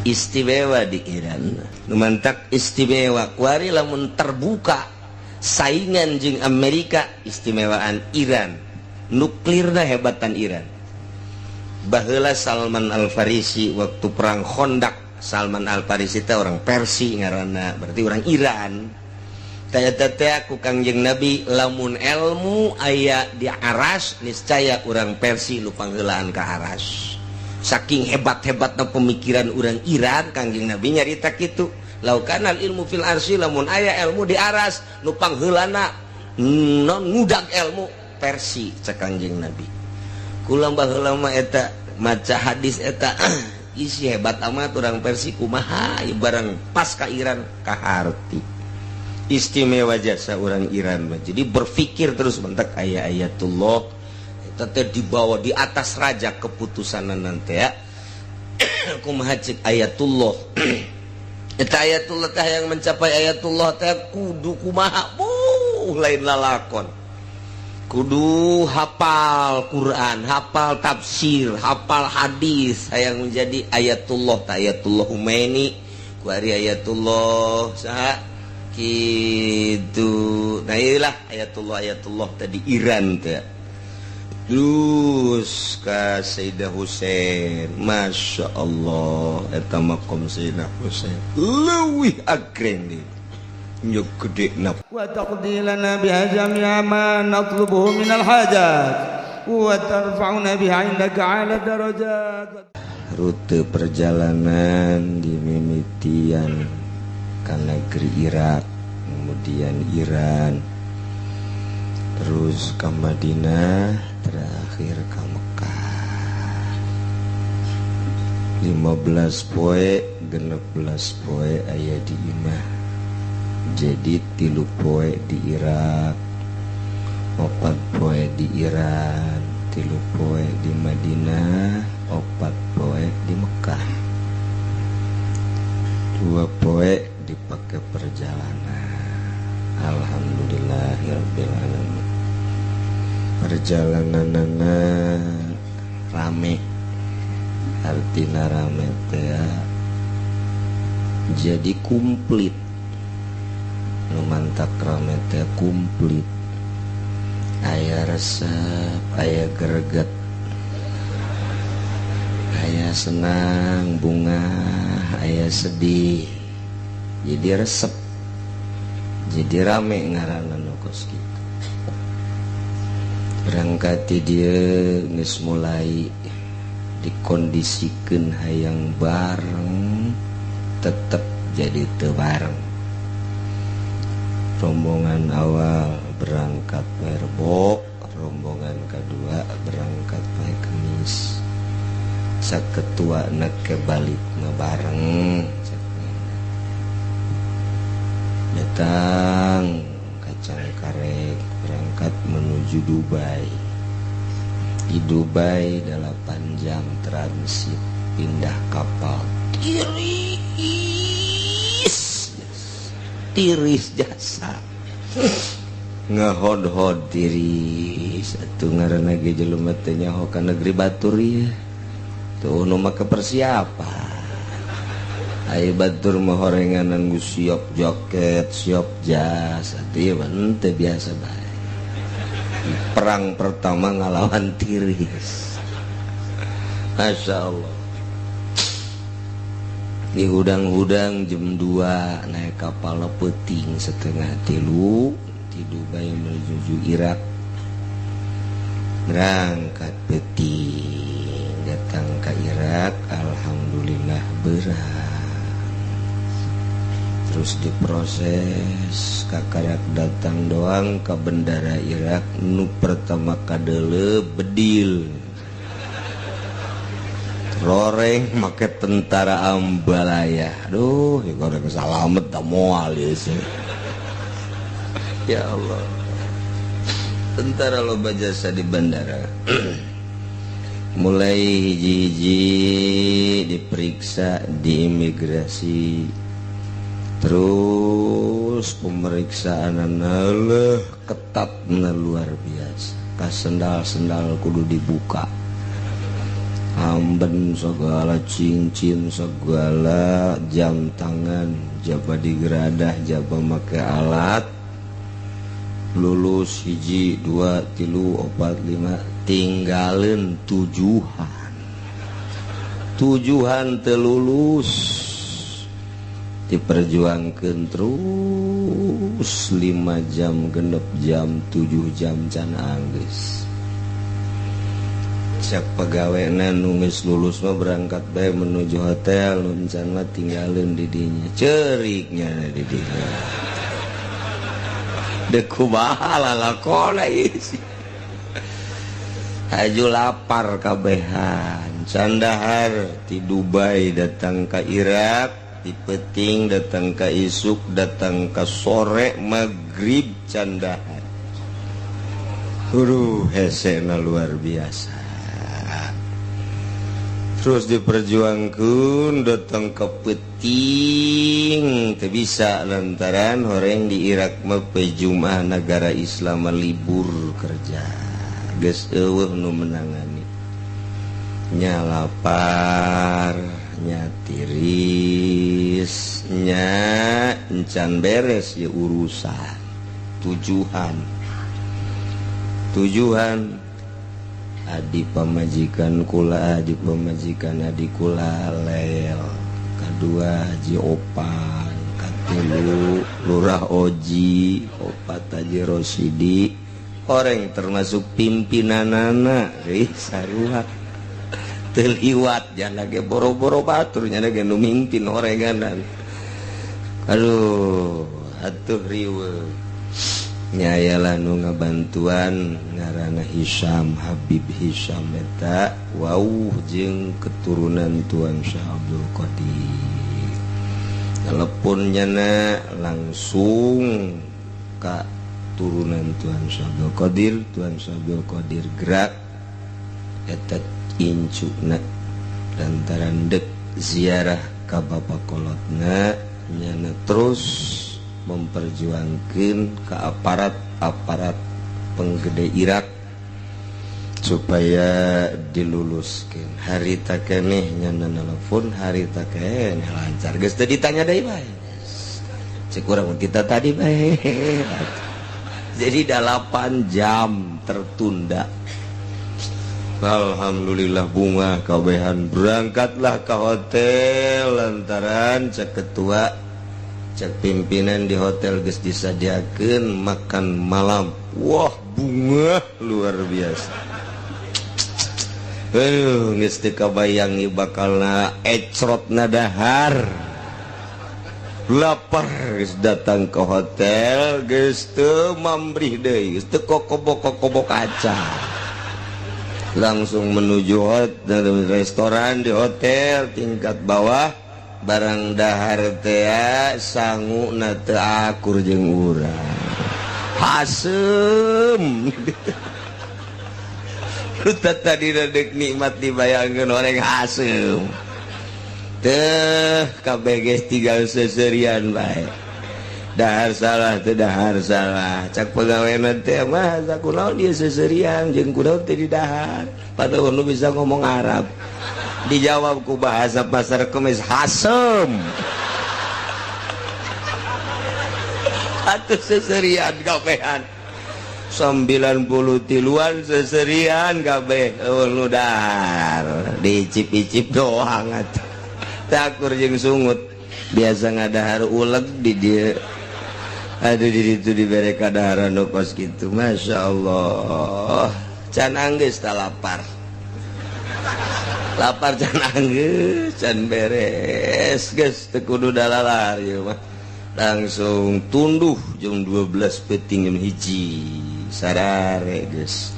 Istimewa di Iran. Nu mantak istimewa kuari lamun terbuka saingan jeung Amerika, istimewaan Iran, nuklirna hebatan Iran. Baheula Salman Al Farisi waktu perang Khandaq, Salman Al Farisi teh orang Persi ngaranna, berarti orang Iran. Taya teh ku Kangjeng Nabi, lamun ilmu aya di aras, niscaya orang Persi nu pangheulaan ka aras, saking hebat-hebatna pemikiran orang Iran. Kangjeng Nabi nyarita kitu, lau kanal ilmu fil arsy, lamun aya ilmu di aras, nu pangheulana non ngudag ilmu Persi, cek Kangjeng Nabi. Kula baheula mah eta maca hadis eta, isi hebat amat orang Persi, kumaha ieu barang pas ka Iran kaharti istimewa jasa orang Iran mah. Jadi berpikir terus, bentak aya ayatullah eta teh dibawa di atas raja keputusan nanti ya. Kumaha cek ayatullah eta? Ayatullah teh yang mencapai ayatullah teh kudu kumaha? Buh, lain lalakon, kudu hafal Quran, hafal tafsir, hafal hadis yang menjadi ayatullah teh. Ayatullah Khomeini kuari, ayatullah saha gitu. Nah, inilah ayatullah ayatullah tadi Iran teh. Terus ka Sayyidah Husain, Masya Allah, eta makom Sayyidina Husain leuwih agreng di nyuk gede na. وتقضي لنا بها جميع ما نطلبه من الحاجات وترفعنا بها عندك أعلى الدرجات. Rute perjalanan di mimitian ke negeri Irak, kemudian Iran, terus ke Madinah, terakhir ke Mekah. 15 poe, 16 poe aya di imah. Jadi 3 poe di Irak, 4 poe di Iran, 3 poe di Madinah, 4 poe di Mekah, 2 poe dipakai perjalanan. Alhamdulillahirobbilalamin, perjalanan rame. Artinya rame teh jadi komplit. Nu mantak rame teh komplit, aya resep, aya greget, aya senang bunga, aya sedih, jadi resep, jadi rame ngaranna nu kos kitu. Berangkat dia geus mulai dikondisikan hayang bareng, tetap jadi teu bareng. Rombongan awal berangkat Rebo, rombongan kedua berangkat poe Kemis. Saketua ke balik bareng, datang kacang karek berangkat menuju Dubai. Di Dubai 8 jam transit, pindah kapal, tiris tiris jasa ngehod-hod tiris atuh ngaranna ge jelema teh nyaho ka negeri batur ya tuh, nu make persiapan. Ai batur mah horenganan geus siap jaket, siap jas, atuh ieu mah henteu, biasa bae. Perang pertama ngalawan tiris. Masya Allah. Di hudang-hudang jam 2 naik kapal, peting 2.30 di Dubai menuju Irak. Berangkat peting, datang ke Irak, alhamdulillah berat. Terus diproses, kakarak datang doang ke bendara Irak, nu pertama kadele bedil roreng make tentara ambalaya. Aduh ya, goreng salamet tak moal ya sih. Ya Allah, tentara loba jasa di bandara. Mulai hiji-hiji diperiksa di imigrasi, terus pemeriksaan leh ketat, luar biasa. Kas sendal-sendal kudu dibuka. Amben segala, cincin segala, jam tangan, jaba digeradah, jaba make alat. Lulus hiji, dua, tilu, opat, lima, tinggalin tujuhan. Tujuhan teu lulus, diperjuangkan terus 5 jam, 6 jam, 7 jam can anggeus. Cek pegawai, "Nu geus lulus mah berangkat bae menuju hotel, nu can mah tinggalin di dinya." Ceriknya di dinya dek kumaha lalakona ieu. Haju lapar kabehan, can dahar. Di Dubai datang ke Irak, di peting datang ke isuk, datang ke sore, maghrib can dahar. Aduh, hesena luar biasa. Terus diperjuangkan, datang ke peting teu bisa lantaran horeng di Irak mah Jumat negara Islam libur kerja. Geus euweuh nu menangani, nya lapar, nya tiris, nya encan beres ya urusan tujuhan. Tujuhan adi pamajikan kula, adi pamajikan, adi kula lel kedua Haji Opan, katilu Lurah Oji, opat Haji Rosidi, orang termasuk pimpinan anak sarua teliwat jangan lagi boro-boro baturnya lagi nu mimpin orenganan. Aduh atuh, riweuh. Nyayalah nu ngabantuan ngaranna Hisam, Habib Hisam eta wau jeung keturunan Tuan Syekh Abdul Qadir. Telepon nyana langsung ka turunan Tuan Syekh Abdul Qadir. Tuan Syekh Abdul Qadir gerak eta incuna lantaran dek ziarah ka bapak kolotna. Nyana terus memperjuangkan ke aparat-aparat penggede Irak supaya diluluskan. Harita keneh nyana nelfon, harita keneh lancar, geus teu ditanya deui bae. Cek urang kita tadi bae. Jadi 8 jam tertunda. Alhamdulillah, bunga kabehan. Berangkatlah ke hotel lantaran cek ketua, cek pimpinan di hotel geus disadiakeun makan malam. Wah, bunga luar biasa. Aduh, geus teu kabayang bakal ecrotna dahar, lapar. Geus datang ke hotel, geus teu mambrih deui, geus teu kokobok-kokobok kaca, langsung menuju hotel, restoran di hotel tingkat bawah. Barang dahar tea, sangu na teu akur jeung urang, hasem. Tadi dek nikmat dibayangkan orang hasem teh. KBG tinggal seserian bae, dahar salah teu dahar salah. Cak pegawai teh mah, kunaon dia seserian jeung kunaon teu didahar, padahal nu bisa ngomong Arab. Dijawab ku bahasa Pasar Kemis, hasem atuh. Seserian kabehan, 90 tiluan seserian kabeh. Oh, nu dahar diicip-icip doang atuh, takur jeung sungut. Biasa ngadahar uleg di dia. Aduh, di itu dibere kadaharan nu kos kitu. Masya Allah, can anggeus tak lapar. Lapar can anggeus, can beres. Geus teu kudu dalalar ieu mah, langsung tunduh jam 12 peting, jam 1 sarare geus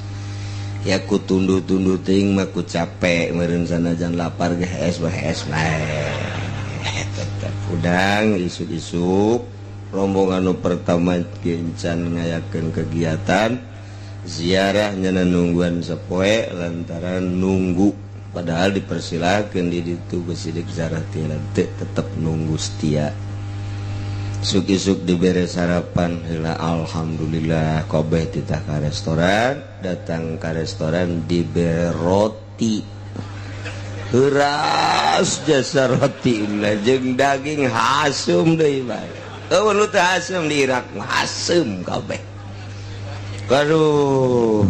ya. Ku tunduh-tunduh teuing mah ku capek meureun, sanajan lapar ge hees bae, hees bae tetep udang. Isuk-isuk rombongan nu pertama gencan ngayakeun kegiatan ziarah. Nyana nungguan sepoe lantaran nunggu, padahal dipersilakan di ditu besidik ziarah teu, tetep nunggu setia. Isuk-isuk dibere sarapan heula, alhamdulillah. Kabeh titah ka restoran. Datang ka restoran, dibere roti. Heuras jasa roti jeung daging hasum deui bae. Eueuh nu teu hasum di Irak mah hasum kabeh. Aduh,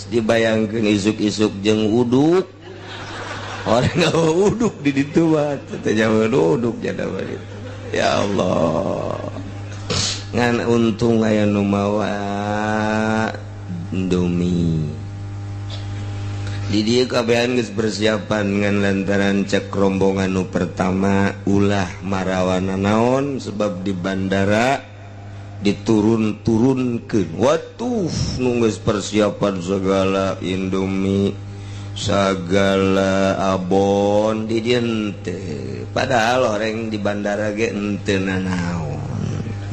dibayangkeun isuk-isuk jeung uduk. Orang uduk di ditu mah teh jauh uduk jada mah. Ya Allah. Ngan untung aya nu mawa Indomie. Di dieu kabehan geus persiapan ngan lantaran cek rombongan nu pertama ulah marawana naon sebab di bandara diturun-turunkeun. Watuh nu geus persiapan segala Indomie segala abon di dieu teh. Padahal orang di bandara ge henteu nanaon.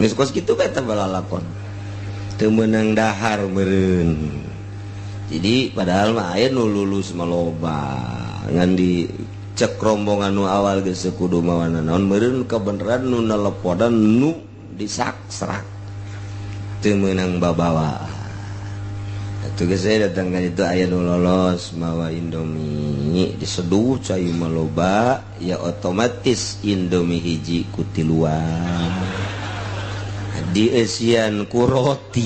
Geus kos kitu bae teh balalakon. Teu meunang dahar meureun. Jadi padahal mah aya nu lulus mah loba ngan di cek rombongan nu awal geus kudu mawana naon meureun kebenaran nu nelepodan nu disaksrak teu meunang babawa. Atuh geus saya datang ka ditu aya nu lolos mawa Indomie diseduh cai mah loba ya otomatis Indomie hiji ku tiluan dieusian ku roti.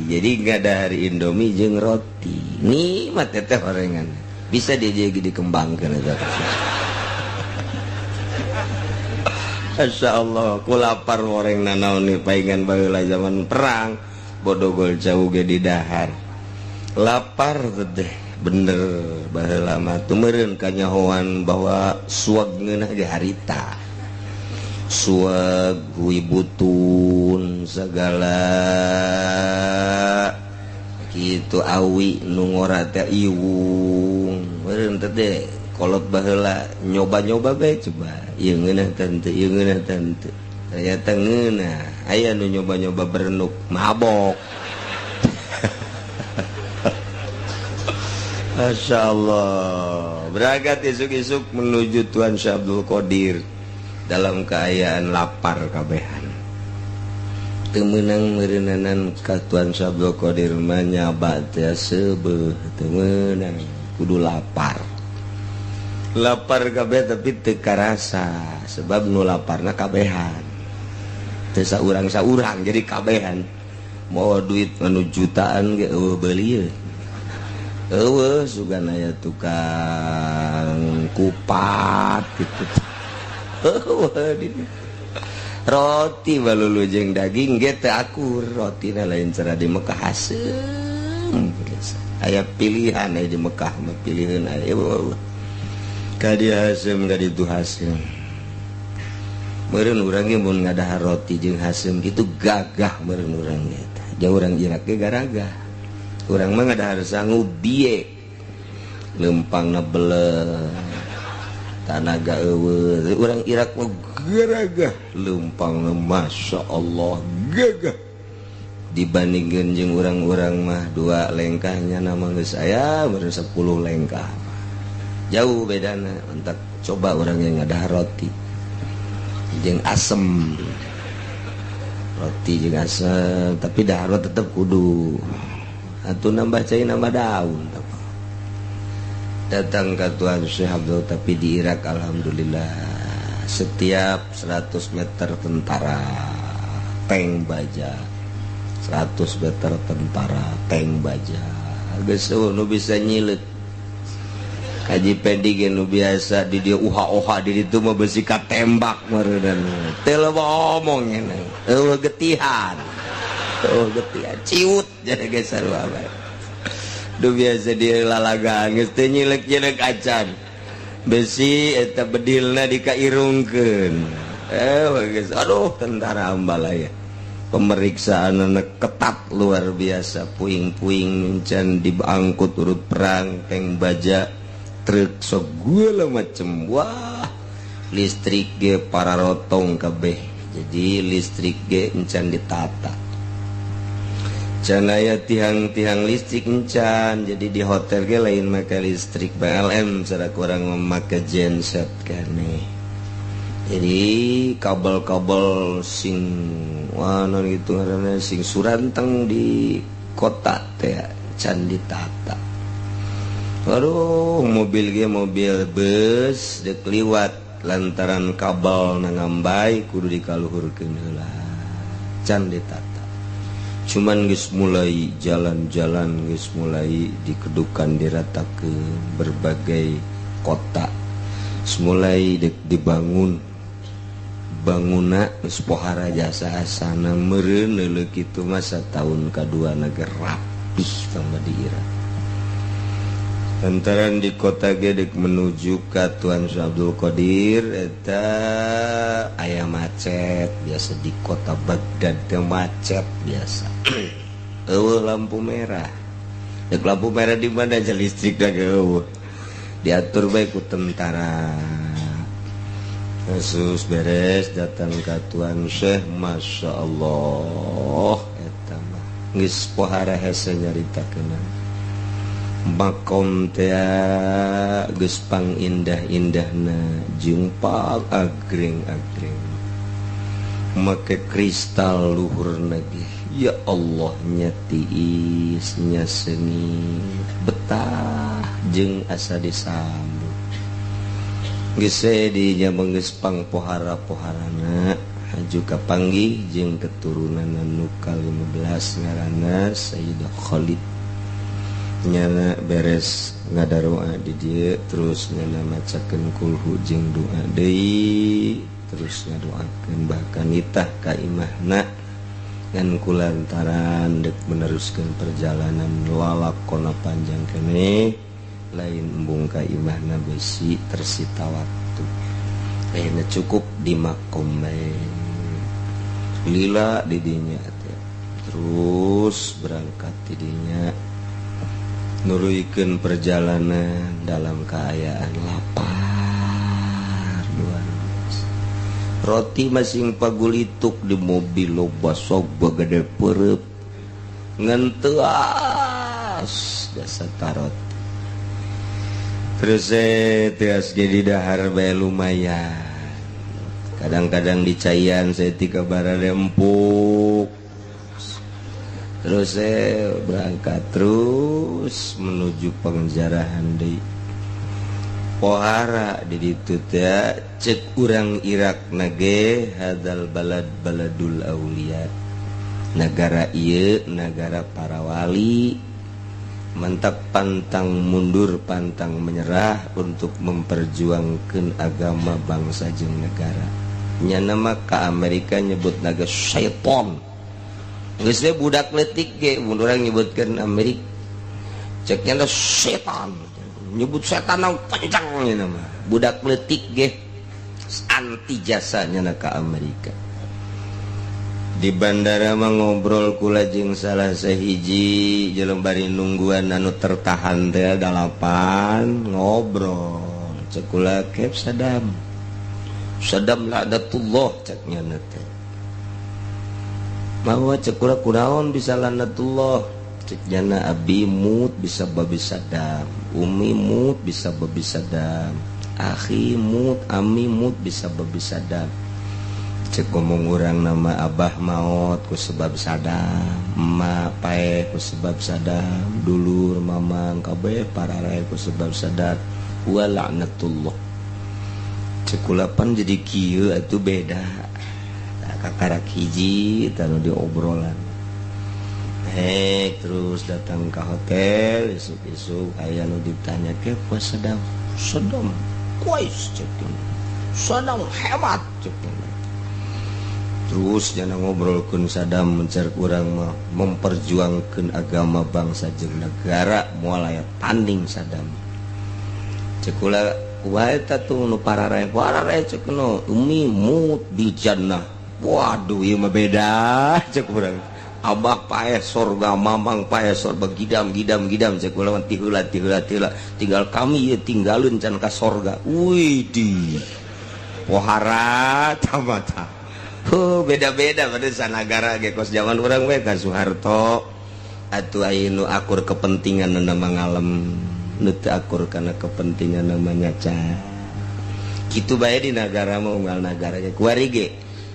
Jadi nggak dari Indomie jeung roti nikmat teh orengan bisa dia jadi dikembangkan eta. Masya Allah ku lapar oreng nanaon nih paingan baheula zaman perang bodogol jauh ge di dahar lapar teh bener baheula mah tumeureun kanyahoan bahwa suag ngeunah ge harita suag butun segala gitu awi nu ngora teh iwung meureun teh kolot baheula nyoba-nyoba bae coba ieu ngeunah teh ieu ngeunah teh ternyata ngeunah aya nu nyoba-nyoba berenuk mabok. Masya Allah berangkat isuk-isuk menuju Tuan Syekh Abdul Qadir dalam keayaan lapar kabehan teu meunang meureunnanan ka Tuan Syekh Abdul Qadir mah nyaba teh seubeuh teu meunang kudu lapar lapar kabeh tapi teu karasa sebab nu laparna kabehan teu saurang-saurang jadi kabehan mawa duit anu jutaan ge eueuh beuli eueuh sugan aya tukang kupat gitu. Roti balulu jeung daging ge teu akur rotina lain cara di Mekah haseum aya pilihan aya di Mekah mah pilihan aya ka dieu haseum ka ditu haseum meureun urang ge mun ngadahar roti jeung haseum kitu gagah meureun urang ge tah jauh urang Irak ge garagah urang mah ngadahar sangu bieu lempangna beleuh tanaga eueuh urang Irak mah garagah lempangna Masya Allah gagah dibandingkeun jeung urang-urang mah dua lengkahnya nama geus aya baru 10 lengkah jauh bedana entak coba urang yang ngadahar roti jeung asem roti jeung asem tapi dahar tetep kudu atuh nambah cai nambah daun datang ke Tuan Syekh Abdul tapi di Irak alhamdulillah setiap 100 meter tentara tank baja 100 meter tentara tank baja geus nu bisa nyileut Haji Pendi ge nu biasa di dieu uha-uha di ditu mah besi katembak meureunna teu loba omong eueuh getihan eueuh getihan ciut jadi ge sarua bae. Duh biasa dia lalagaan geus teu nyilek-nyilek acan besi eta bedilna dikairungkeun geus aduh tentara ambalaya pemeriksaan anak ketat luar biasa puing-puing can diangkut urut perang tank baja truk segala macem wah listrik ge para rotong kabeh jadi listrik ge encan ditata can aya tiang-tiang listrik encan jadi di hotel ge lain make listrik PLN secara kurang memakai genset kene jadi kabel-kabel sing wah non gitu ngaranna sing suranteng di kota teh can ditata. Aduh, mobil ge mobil bus dek liwat lantaran kabel na ngambay, kudu dikaluhurkeun heula, can ditata. Cuman geus mulai jalan-jalan, geus mulai dikedukan, dirata ke berbagai kota, mulai dek dibangun banguna. Geus pohara jasa asana meureun leuleuh kitu masa tahun kadua ge rapih tambah di Irak. Lantaran di kota Gedek menuju ke Tuan Abdul Qadir eta aya macet biasa. Di kota Baghdad teh macet biasa, euweuh lampu merah. Dek lampu merah di mana aja, listrik da euweuh, diatur bae ku tentara khusus. Beres datang ke Tuan Syekh, Masya Allah, eta mah geus pohara hese nyaritakeun. Makom teh geus pang indah-indahna jeung pang agreng-agreng, make kristal luhurna ge, ya Allah, nya tiis nya seungit, betah jeung asa disambut. Geus di nya geus pang pohara-poharana, haju kapanggih jeung keturunan nu ka-15 ngaranna Sayyidah Khalid. Nyana beres ngadaroa di dieu, terus nyana macakeun kulhu jeung doa deui, terus ngadoakeun, bahkan nitah ka imahna. Ngan kulantaran dek meneruskan perjalanan lalakona panjang keneh, lain embung ka imahna, besi tersita waktu. Ayeuna cukup di makom bae, lila didinya teh. Terus berangkat tidinya, nuruykeun perjalanan dalam keadaan lapar luar biasa. Roti masing pagulituk di mobil loba sok gede perep ngenteas jasa tarot. Terus tias jadi dahar bae lumayan, kadang-kadang dicaian saya tiga barang empuk. Terus saya berangkat terus menuju penjarahan di pohara di ditu teh. Cek urang Irak na ge, hadal balad baladul aulia, negara ieu negara para wali. Mantap, pantang mundur, pantang menyerah untuk memperjuangkan agama, bangsa jeung negara. Nya nama ka Amerika nyebut naga syaiton. Geus we budak leutik ge mun urang nyebutkeun Amerika, ceknya setan, nyebut setan nang kencang. Nya nama budak leutik ge anti jasanya na ka Amerika. Di bandara mah ngobrol kula jeung salah sahiji jelema bari nungguan anu tertahan teh dalapan ngobrol. Cek kula, "Kep Saddam? Saddam laknatullah," ceknya teh. Bahwa cek kula, "Kunaon bisa laknatullah?" Cek jana, "Abi mut bisa babi Saddam, umi mut bisa babi Saddam, akhi mut, ami mut bisa babi Saddam." Cek ngomong urang nama, "Abah maut ku sebab Saddam, emak paeh ku sebab Saddam, dulur mamang kabeh pararae ku sebab Saddam, wa laknatullah." Cek kula, "Pan jadi kieu atuh beda." Kakarak hiji tanu di obrolan. Hek terus datang ke hotel, isuk-isuk aya nu ditanya ke puas Saddam. "Saddam kuais," cek, "Saddam hebat," cek. Terus jangan ngobrolkeun Saddam, mencar kurang mah memperjuangkan agama, bangsa jeung negara, moal aya tanding Saddam. Cek kula, "Wae eta tuh nu pararae pararae," cek, "nu umi mut di jannah." Waduh, ieu mah beda, cek urang. "Abah paeh sorga, mamang paeh sorga, gidam gidam gidam," cek kula, "ti heula ti heula ti heula, tinggal kami ieu tinggalun can ka sorga." Wih, di pohara tamata. Huh, beda-beda pada sanagara ge, kos zaman urang we ka Soeharto atuh. Aya nu akur kepentingan nama ngalem, nu teu akur kana kepentingan namanya nyaca. Kitu bae di nagara mah, unggal nagara ge. Kuari ge,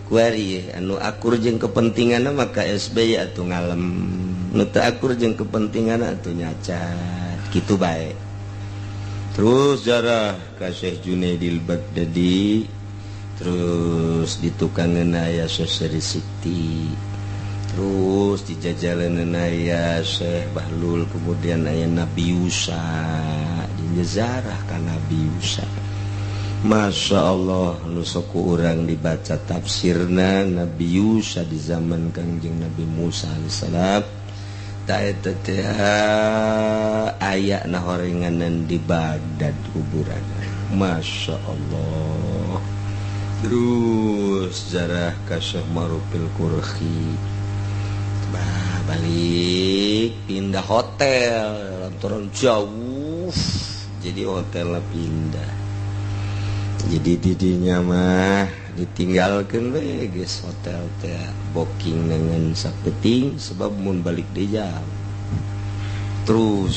kuari anu akur jeung kepentingan maka SBY atuh ngalem, nu teu akur jeung kepentingan atuh nyacat, kitu bae. Terus jarah ka Syekh Junaidil Baghdadi, terus ditukangeun aya Syekh Siti, terus dijajaleun aya Syekh Bahlul, kemudian aya Nabi Yusa, dijarah ka Nabi Yusa. Masya Allah, nu sok ku urang dibaca tafsirna Nabi Yusa di zaman Kangjeng Nabi Musa alaihissalam. Ta eta teh aya na horenganan di Baghdad kuburan. Masya Allah. Terus jarah ka Syekh Marufil Qurhi. Bah, balik pindah hotel lantaran jauh, jadi hotelnya pindah. Jadi didinya mah ditinggalkan we geus hotel teh, booking dengan sapeting sebab mun balik di jam. Terus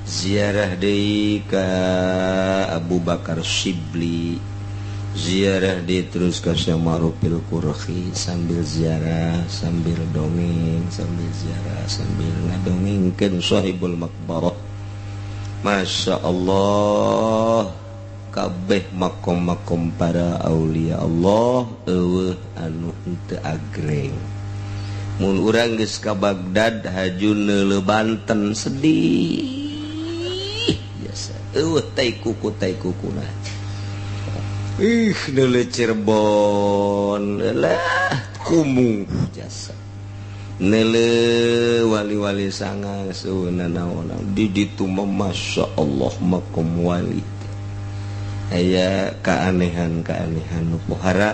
ziarah deui ka Abu Bakar Shibli, ziarah deui terus ka Syekh Ma'rufil Qurhi, sambil ziarah sambil dongeng, sambil ziarah sambil ngadongengkeun sahibul maqbarah. Masya Allah, kabeh makom-makom para aulia Allah eueuh anu henteu agreng. Mun urang geus ka Baghdad haju neuleuh Banten sedih biasa, eueuh tai kuku tai kukuna. Ih, neuleuh Cirebon lah kumuh jasa, neuleuh wali-wali sanga eueuh nanaon di ditu mah. Masya Allah, makom wali aya keanehan-keanehan nu pohara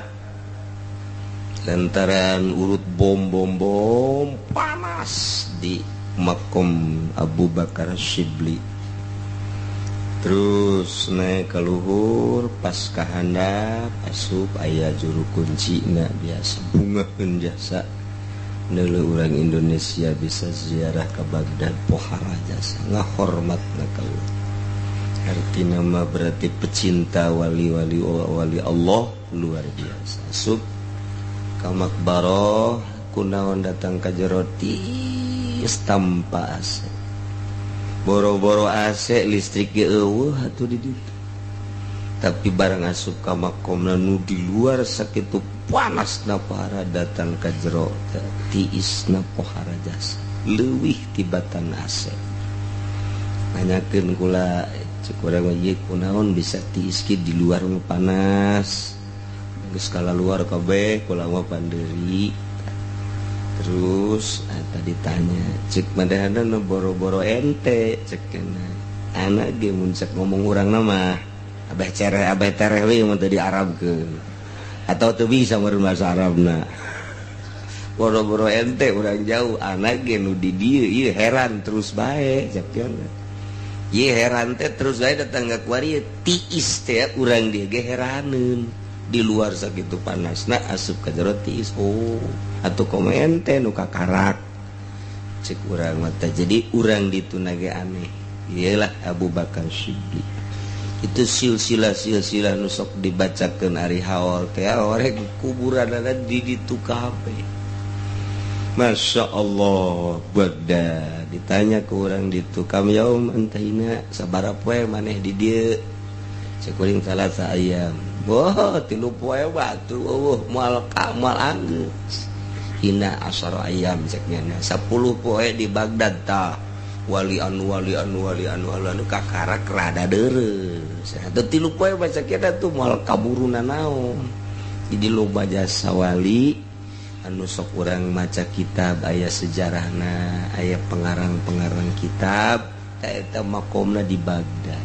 lantaran urut bom bom bom panas di makom Abu Bakar Shibli. Terus naik ke luhur, pas kahandap asup aya juru kunci na biasa bungaheun jasa. Neuleuh urang Indonesia bisa ziarah ke Baghdad pohara jasa, ngahormatna ka urang. Artina mah berarti pecinta wali-wali wali Allah luar biasa. Asup ka makbaroh kunaon datang ka jero tiis tanpa AC. Boro-boro AC, listrik ge eueuh atuh di ditu. Tapi barang asup ka makomna nu di luar sakitu panasna pohara, datang ka jero tiisna pohara jasa, leuwih tibatan AC. Nanyakeun kula, cek urang mah, ieu kunaon bisa tiis ki di luar mah panas, geus kala luar kabeh kula mah pandeuri. Terus tadi tanya cek madahana nu boro-boro ente, cek kana anak ge mun cek ngomong urang mah abeh cereh abeh tereh we mun teu di Arabkeun atau teu bisa meureun bahasa Arabna. Boro-boro ente urang jauh, anak ge nu di dieu ieu heran terus bae, cek kana. Ieu heran teh terus bae datang ka kuari tiis teh, urang dieu ge heraneun di luar sakitu panasna asup ka jero tiis. Oh, atuh komo ente nu kakarak, cek urang mah teh. Jadi urang dituna ge aneh. Iyalah Abu Bakar Siddiq itu silsilah-silsilah nu sok dibacakeun ari haul teh, orek kuburan ada di ditu kabeh. Masya Allah. Baghdad ditanya ke orang ditu, kam yaum antahina, sabaraha poe maneh di dieu? Cek kuring, salasa ayam. Wah, 3 poe batu eueuh moal ka moal anggeus. Hina asyara ayam, cek nya 10 poe di Baghdad tah wali anu wali anu wali anu wali anu kakarak rada dereus. Atuh 3 poe baca kita tuh moal kaburuna naon. Jadi loba jasa wali anu sok urang maca kitab aya sejarahna, aya pengarang-pengarang kitab ta eta makomna di Baghdad.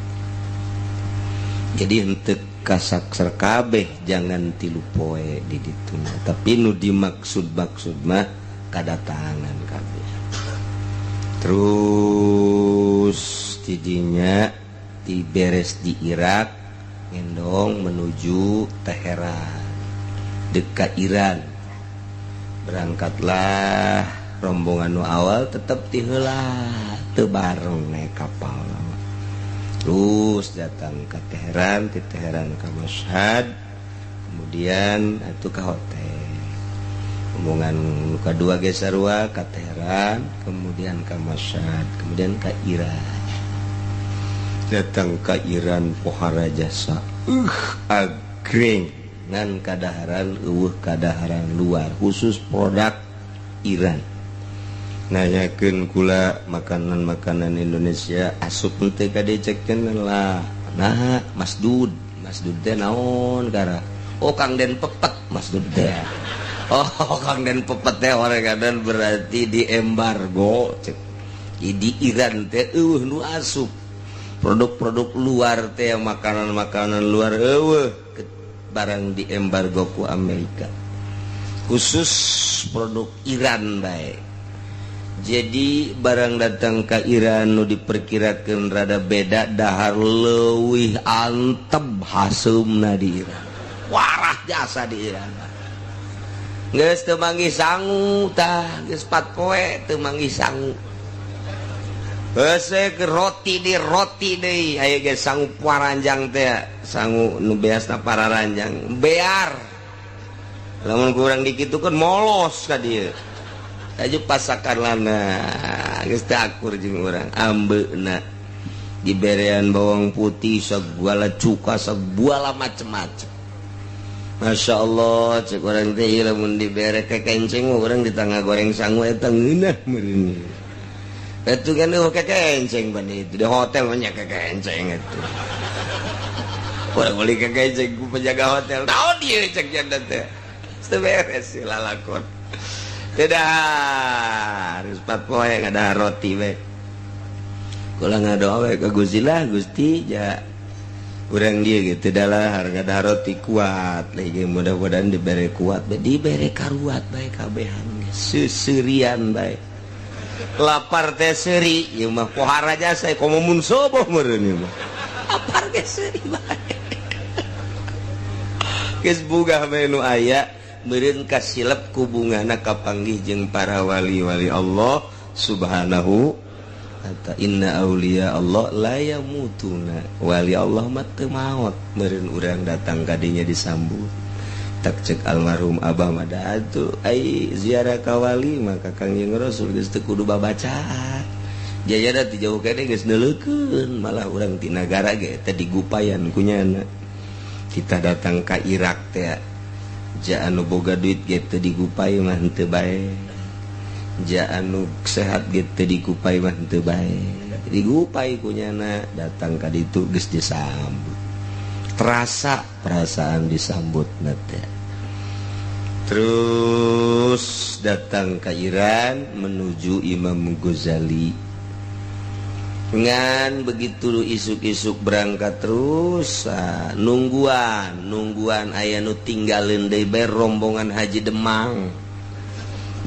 Jadi henteu kasakser kabeh jangan 3 poe di ditu, tapi nu dimaksud-maksud mah kadatangan kabeh. Terus tidinya diberes di Irak ngendong menuju Teheran dekat Iran. Berangkatlah rombongan nu awal tetep ti heula teu bareng naik kapal. Terus datang ke Teheran, di Teheran ke Mashhad, kemudian itu ke hotel. Rombongan nu kadua ge sarua ke Teheran, kemudian ke Mashhad, kemudian ke Iran. Datang ke Iran pohara jasa agreng ngan kadaharan eueuh, kadaharan luar khusus produk Iran. Nanyakeun kula, makanan-makanan Indonesia asup teu ka dicekkeun lah. Nah, masdud, masdud teh naon kara? Oh, Kang Den pepet masdud teh. Oh, Kang Den pepet teh orang kadang berarti di embargo cek. Di Iran teh eueuh nu asup produk-produk luar teh, makanan-makanan luar eueuh, barang di embargo ku Amerika, khusus produk Iran baik. Jadi barang datang ke Iran nu diperkirakan rada beda, dahar leuwih antep haseumna di Iran, warah jasa di Iran. Geus teu manggih sangu tah, geus 4 poe teu manggih sangu. Hese ke roti di roti deui aya ge sangu paranjang teh, sangu nu beasna pararanjang bear. Lamun kurang dikitukeun molos ka dieu aju pasakan lana. Geus teu akur jeung urang, ambeuna diberean bawang putih segala, cuka segala, macem-macem. Masya Allah, cek urang teh lamun dibere kekenceng urang di tangga goreng sangu eta ngeunah meureun. Itu kan eueuh kekenceng ban itu di hotel banyak kekenceng itu. Urang beli kekenceng ku penjaga hotel. Naon ieu cek janda teh. Teu beres lalakon. Tidak harus 4 poe ada roti we. Kula ngadoa we ka Gusti lah, Gusti ja urang dia gitu adalah harga dah roti kuat lagi, mudah-mudahan diberi kuat bae, dibere karuat bae, kabehan seserian bae, lapar teh seuri. Ieu mah pohara jasa komo mun soboh meureun, ieu mah lapar ge seuri bae. Geus bugah bae nu aya meureun, kasilep ku bungana kapanggih jeung para wali-wali Allah Subhanahu. Kata inna auliya Allah la yamutuna, wali Allah mah teu maot meureun. Urang datang kadinya disambut tak cek almarhum Abah mah atuh ai ziarah ka wali maka Kangjeng Rasul geus teu kudu babacaan jaya ti jauh kene geus neuleukeun. Malah urang ti nagara ge teh digupayan kunyana. Kita datang ka Irak teh ja anu boga duit ge teu digupai mah henteu bae, ja anu sehat ge teu digupai mah henteu bae, digupai kunyana. Datang ka ditu geus disambut, terasa perasaan disambut teh. Terus datang ke Iran menuju Imam Ghazali ngan begitu isuk-isuk berangkat terus nungguan nungguan aya nu tinggalin deui bae rombongan haji Demang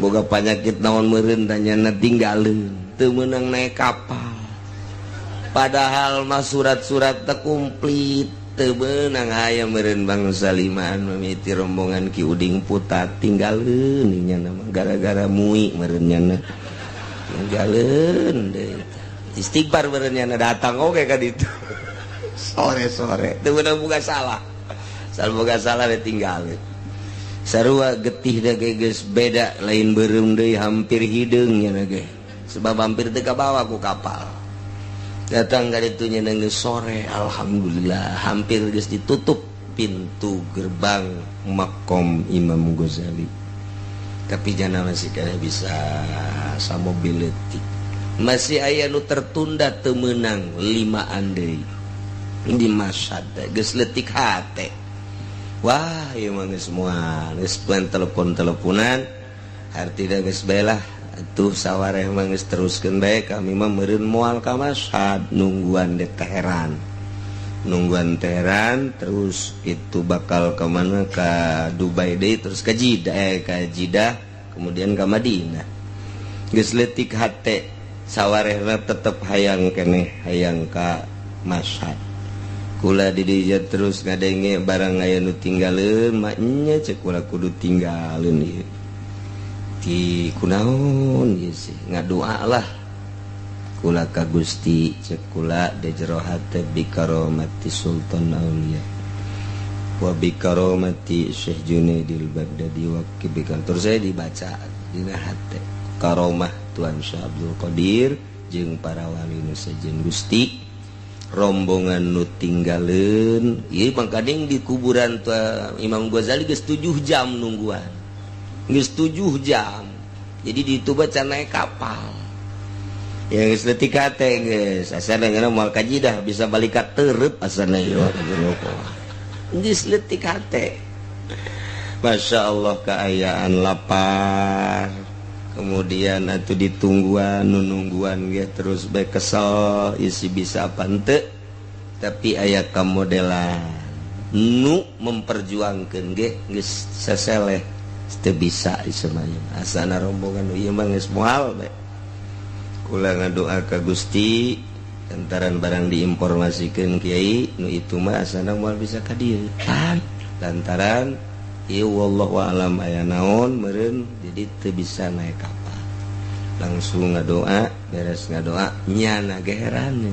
boga panyakit naon meureun tanyana, tinggalin teu meunang naik kapal. Padahal mah surat-surat teh komplit, teu meunang. Aya meureun bangsa limaan mimiti rombongan Ki Uding Putat tinggalin nya mah gara-gara mui meureun nyana, tinggalin deui. Istighfar meureun nyana, datang oge ka ditu sore-sore teu meunang, boga salah, salah boga salah we tinggalin. Sarua getih da ge geus beda, lain beureum deui, hampir hideung nya ge sebab hampir teu kabawa ku kapal. Datang ka ditu nya geus sore, alhamdulillah hampir geus ditutup pintu gerbang makom Imam Ghazali, tapi jana masih kena bisa samobil leutik, masih aya nu tertunda, teu meunang limaan deui di Masyhad. Geus leutik hate, wah ieu mah geus moal geus plan telepon-teleponan hartina geus bae lah atuh, sawareh mah geus teruskeun bae. Kami mah meureun moal ka Masyhad, nungguan di Teheran, nungguan Teheran. Terus itu bakal ke mana, ke Dubai deui, terus ke Jeddah, ke Jeddah, kemudian ke Madinah. Geus leutik hate, sawarehna tetep hayang keneh, hayang ka Masyhad. Kula di dieu terus ngadenge barang aya nu tinggaleun maknya, cek kula kudu tinggaleun ieu ti kunaon ieu sih. Ngadoa lah kula ka Gusti, cek kula di jero hate, bi karomati Sultan Aulia wa bi karomati Syekh Junaidil Baghdadi wa kibikal. Terus saya dibaca dina hate karomah Tuan Syekh Abdul Qadir jeung para wali nu sejen. Gusti, Rombongan nu tinggaleun ieu mangkading di kuburan tua Imam Ghazali geus 7 jam nungguan. Geus 7 jam. Jadi di itu baca naik kapal. Ya geus leutik hate geus asana ngeuna moal kajidah bisa balik ka tereup asana ieu. Geus leutik hate. Masya Allah keayaan lapar. Kemudian atuh ditungguan nunungguan ge terus bae kesel isi bisa apa henteu. Tapi aya kamodelan nu memperjuangkeun ge geus seseleh teu bisa ieu mah asana rombongan ieu mah geus moal bae. Kula ngadoa ka Gusti lantaran barang diinformasikeun kiai nu itu mah asana moal bisa ka dieu pan lantaran ieu wallahu alam aya naon meureun jadi teu bisa naik kapal. Langsung ngadoa beres ngadoa nyana ge heran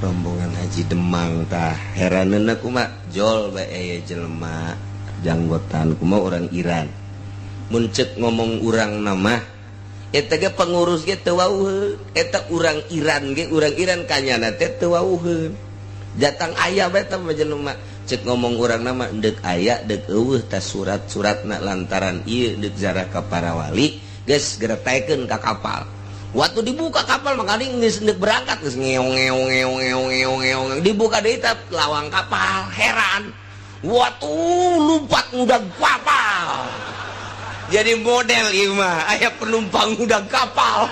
rombongan Haji Demang tah heraneunna kumaha jol bae aya jelema janggotan kumaha orang Iran mun ceuk ngomong urang nama eta ge pengurus ge teu wauheun eta urang Iran ge urang Iran kanyana teh teu wauheun datang aya bae teh jelema cek ngomong urang nama deuk aya deuk eueuh tas surat-suratna lantaran ieu deuk zarah ka para wali geus geretaikeun ka kapal. Waktu dibuka kapal makanya geus deuk berangkat geus ngeong ngeong ngeong ngeong ngeong ngeong dibuka deui teh lawang kapal heran waktu lompat ngudag kapal. Jadi model ieu mah aya penumpang ngudag kapal.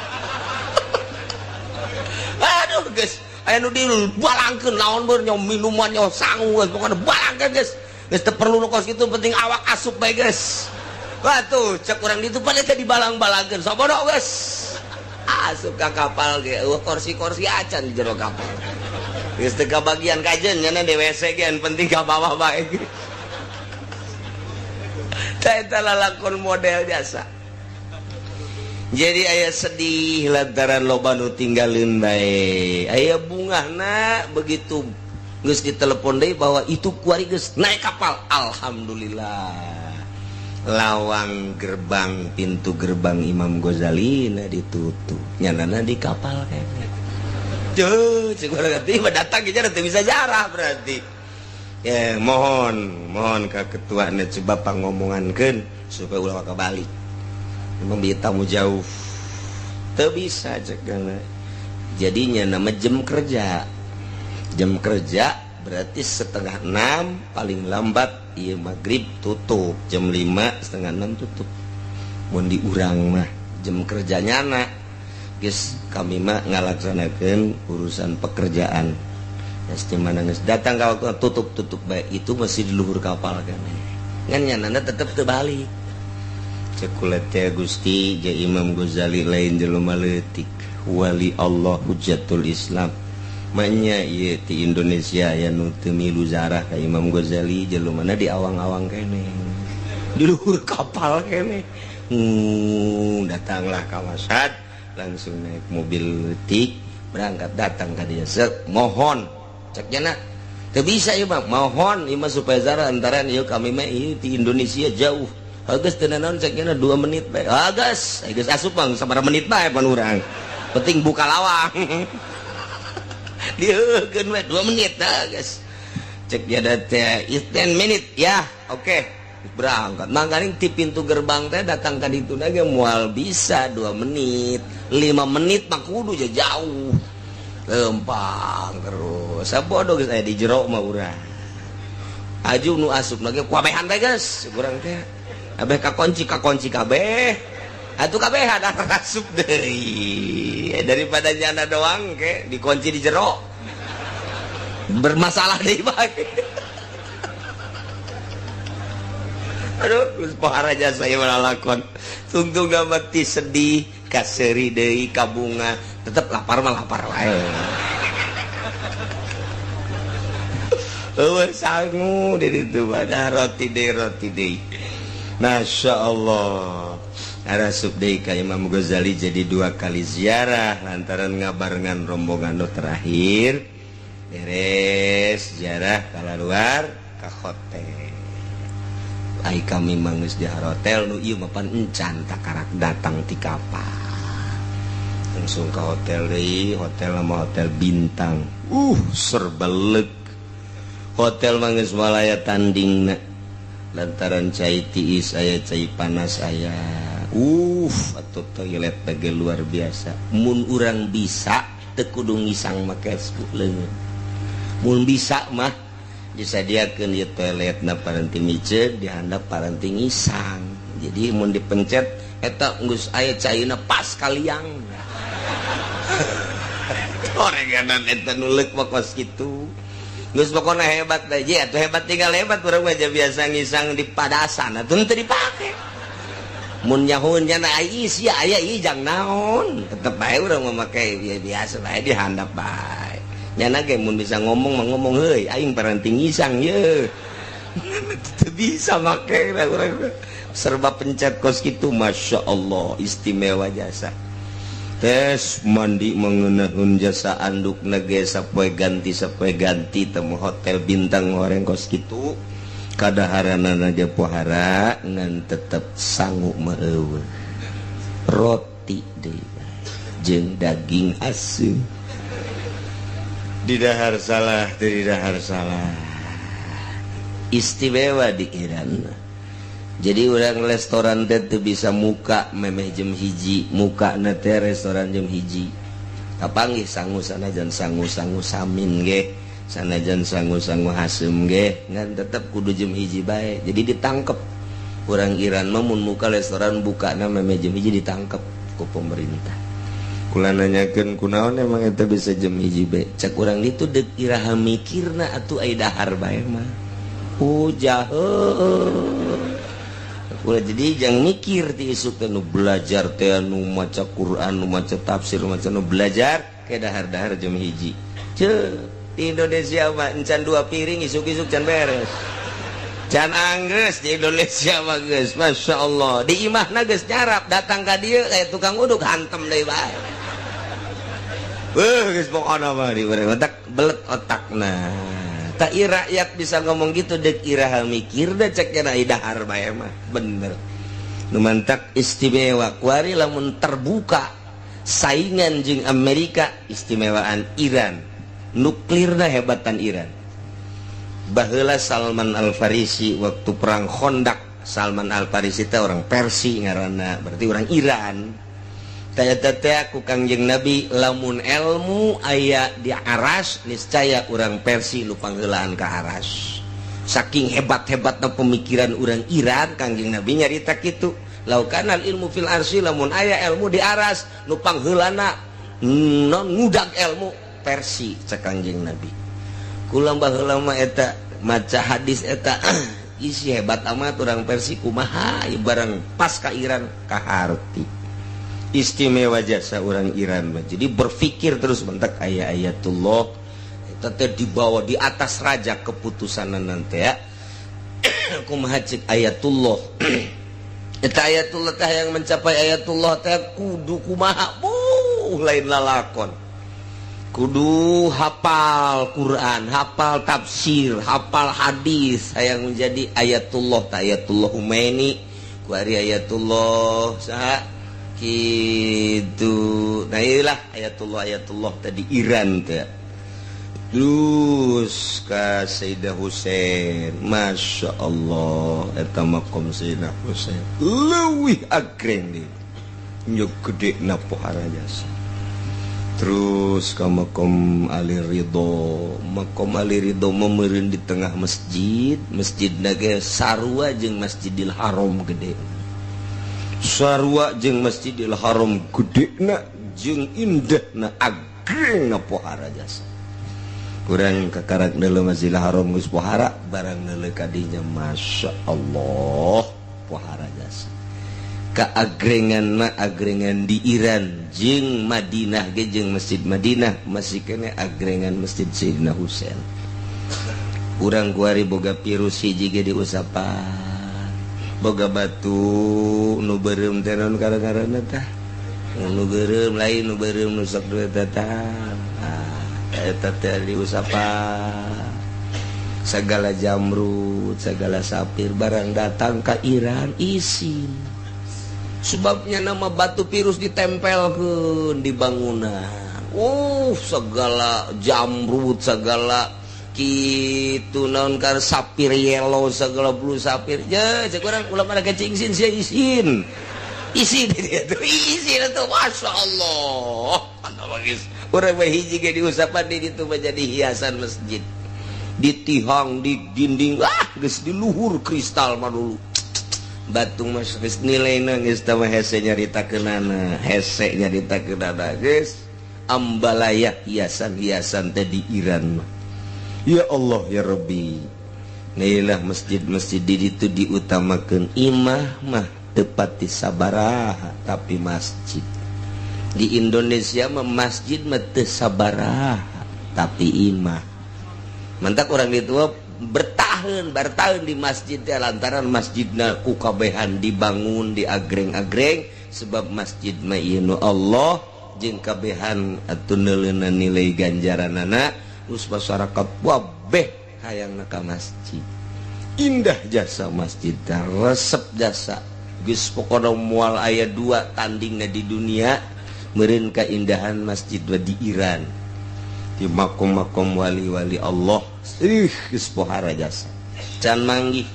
Aduh geus aya nu dibalangkeun naon beur nyaw minuman nyaw sangu geus pokona balangkeun geus geus teu perlu nu kos kitu penting awak asup bae geus. Watuh cek urang ditu pada teh dibalang-balangkeun sabodo geus asup ka kapal ge eueuh kursi-kursi acan di jero kapal. Geus teu kabagian kajen nya di WC ge penting ka bawah bae. Tah eta lalakon model jasa. Jadi aya sedih lantaran loba nu tinggalin bae. Aya bungahna begitu geus ditelepon deui bahwa itu kuari geus naik kapal. Alhamdulillah. Lawang gerbang pintu gerbang Imam Ghazali na ditutup. Nyanana di kapal kayaknya. Duh, cek urang tiba datang ge teu bisa jarah berarti. Ya, mohon, mohon ka ketuana coba pangomongankeun supaya ulah balik. Memang tamu jauh teu bisa cek jadinya nama jam kerja. Jam kerja berarti 5:30 paling lambat iya maghrib tutup jam 5 5:30 tutup. Mun diurang mah jam kerjanya na geus kami mah ngalaksanakeun urusan pekerjaan. Geus di mana geus datang ka waktu tutup tutup bae itu masih di luhur kapal kan. Ngan nyanana tetep teu balik. Cekulet teh Gusti ja Imam Ghazali lain jelema leutik wali Allah hujatul Islam manya ieu ti Indonesia aya nu teu milu zarah ka Imam Ghazali jelema di awang-awang kene di luhur kapal kene. Datanglah ka Masyhad langsung naik mobil leutik berangkat datang ka dia sek mohon cek jana teu bisa ieu mah mohon ieu mah supaya zarah antaran ieu kami mah ieu ti Indonesia jauh. Geus teu naon cek nya 2 menit bae. Ah geus, geus asup bang sabaraha menit bae pan urang. Penting buka lawang. Dieukeun we 2 menit dah geus. Cek dia teh 10 menit ya, oke. Okay. Berangkat. Mangkaning ti pintu gerbang teh datang ka ditu ge moal bisa 2 menit, 5 menit mah kudu jauh. Lempang terus. Sabodo geus aya di jero mah urang. Aju nu asup lagi kuabehan bae geus urang teh. Kabeh kakunci kabeh atuh kabeh ada asup deui daripada nyana doang ke dikunci di jero bermasalah deui bae. Aduh geus pohara jasa ieu lalakon tungtung mati sedih kaseuri deui kabunga tetep lapar mah lapar wae. Eueuh sangu di ditu pada roti deui. Masya Allah. Arasup deui ka Imam Ghazali jadi 2 kali ziarah lantaran ngabarengan rombongan nu terakhir beres ziarah keluar ka hotel. Ai kami mah geus di hotel nu ieu mah pan encan takarak datang ti kapal. Langsung ke hotel deui, hotel sama hotel bintang. Serba leuk. Hotel mah geus walaya tandingna. Lantaran cai tiis aya, cai panas aya. Atau toilet ge luar biasa. Mun urang bisa teu kudu ngisang make leungeun. Mun bisa mah disadiakeun ieu toiletna paranti miceun, dihandap paranti ngisang. Jadi mun dipencet eta geus aya caina pas kaliang. Oreganan eta nu leuk mah kos kitu. Geus pokona hebat teh, atuh hebat tinggal hebat, urang mah biasa ngisang di padasan atuh teu dipake. Mun nyaho nya na isi aya ieu jang naon, tetep bae urang mah make biasa bae dihandap bae. Nyana ge mun bisa ngomong mah ngomong, heuy aing paranti ngisang ye. Teu bisa make urang serba pencet kos kitu, Masya Allah istimewa jasa. Tes mandi mengeunahun jasa, anduk nage sapoe ganti temu hotel bintang goreng kos kitu kadaharanana ge pohara ngan tetep sangu mah eueuh. Roti deui jeung daging asin didahar salah, teu didahar salah. Istimewa di Iran. Jadi orang restoran teh teu bisa muka memeh jam 1, muka teh restoran jam 1. Kapanggih sangu sanajan sangu-sangu samin ge, sanajan sangu-sangu haseum ge, ngan tetep kudu jam 1 bae. Jadi ditangkep orang Iran mah mun muka restoran bukana memeh jam 1 ditangkep ku pemerintah. Kula nanyakeun kunaon emang eta bisa jam 1 bae. Cek urang ditu deuk iraha mikirna atuh ai dahar bae mah. Oh jahe. Ulah jadi jangan mikir ti isuk teh nu belajar teh nu maca Quran, nu maca tafsir, nu maca nu belajar ke dahar-dahar jam 1. Ceu, di Indonesia mah encan 2 piring isuk-isuk can beres. Can anggeus di Indonesia mah geus, Masya Allah. Di imahna geus nyarap, datang ka dieu kayak tukang uduk hantem deui bae. Geus pokona mah di urang otak belet otakna. Tak rakyat bisa ngomong gitu dek iraha mikir deh cek kena dahar bae mah bener. Nu mantak istimewa kuari lamun terbuka saingan jeung Amerika istimewaan Iran. Nuklirna hebatan Iran. Baheula Salman Al-Farisi waktu perang Khandaq, Salman Al-Farisi teh orang Persi ngaranna, berarti orang Iran. Tanya teh ku Kangjeng Nabi lamun ilmu aya di aras niscaya orang Persi nu pangheulaan ka aras. Saking hebat-hebatna pemikiran orang Iran, Kangjeng Nabi nyarita kitu. Laukanal ilmu fil arsy lamun aya ilmu di aras nu pangheulana non ngudag ilmu Persi cek Kangjeng Nabi. Kula baheula mah eta maca hadis eta isi hebat amat orang Persi kumaha barang pas ka Iran kaharti. Istimewa jasa orang Iran mah. Jadi berpikir terus bentak aya ayatullah eta teh dibawa di atas raja keputusan nanti ya. Kumaha cek ayatullah. Eta ayatullah teh yang mencapai ayatullah teh kudu kumaha buh lain lalakon. Kudu hafal Quran, hafal tafsir, hafal hadis yang menjadi ayatullah teh ayatullah Khomeini, ku ari ayatullah saha gitu. Nah inilah ayatullah ayatullah tadi Iran teh. Terus ka Sayyidah Husain, Masya Allah eta makom Sayyidina Husain leuwih agreng deui nyuk gede na pohara jasa. Terus ka makom Ali Ridho, makom Ali Ridho memeureun di tengah masjid, masjid ge sarua jeung Masjidil Haram gede. Sarua jeung Masjidil Haram gedena jeung indahna agrengna pohara jasa. Kurang kakarak neuleuh Masjidil Haram geus pohara, barang neuleuh ka dinya Masya Allah pohara jasa. Kaagrengan mah agrengan di Iran jeung Madinah ge jeung Masjid Madinah masih kene agrengan Masjid Sayyidina Husain. Urang kuari boga virus hiji ge diusapan. Boga batu nu beureum teh naon karang-karangna tah? Nu beureum lain nu beureum nu sok duit teh tah. Ah, eta teh diusapan. Segala jamrut, segala sapir barang datang ka Iran isin. Sebabnya nama batu pirus ditempelkeun di bangunan. Segala jamrut, segala gitu, naon kar sapir yellow, segala blue sapir ya. Cek urang ulah pada kecingsin sia, isin isin dia tuh, isin tuh. Masya Allah, bagus. Urang mah hiji ge diusapan di ditu menjadi hiasan masjid, di tihang, di dinding. Ah, geus di luhur kristal mah dulu batu mas geus nilaina geus tah mah. Hese nyaritakeunana, hese nyaritakeunana, geus ambalaya hiasan-hiasan teh di Iran mah. Ya Allah ya Rabbi, nailah masjid-masjid di ditu diutamakeun. Imah mah tepati sabaraha, tapi masjid di Indonesia mah masjid mah teu sabaraha, tapi imah. Mantak orang itu bertahan bertahan di masjid teh lantaran masjidna ku kabehan dibangun di agreng-agreng, sebab masjid mah ieu nu Allah jeung kabehan atuh neuleuna nilai ganjaranana. Terus masyarakat wabeh hayang ka masjid. Indah jasa masjid teh, resep jasa. Geus pokona moal aya dua tandingna di dunia meureun keindahan masjid di Iran, di makom-makom wali-wali Allah. Ih, geus pohara jasa. Can manggih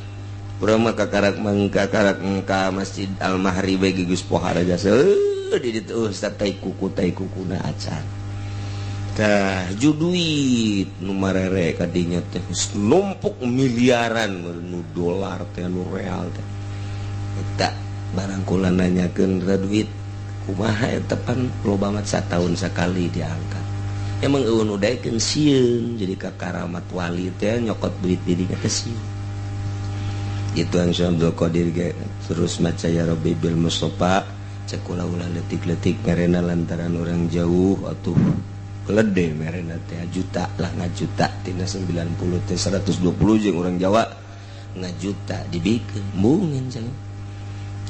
urang mah, kakarak mangkakarak ka Masjid Al Mahri bae geus pohara jasa. Di ditu ustaz tai kuku, tai kukuna acan. Tah ju duit nu marere kadinya teh numpuk miliaran, nu dolar teh, nu real teh. Eta barang kula nanyakeun duit kumaha eta, pan loba amat, satahun sakali diangkat. Emang eueun udaikeun sieun jadi ka karamat wali teh, nyokot duit dirinya teh sieun gitu. Syekh Abdul Qadir ge terus maca ya Rabbi bil Mustafa. Cek kula ulah letik-letik merena, lantaran orang jauh atuh kelede merena teh juta lah, ngajuta tina 90 teh 120 jeung orang Jawa ngajuta dibikeun embungeun. Cek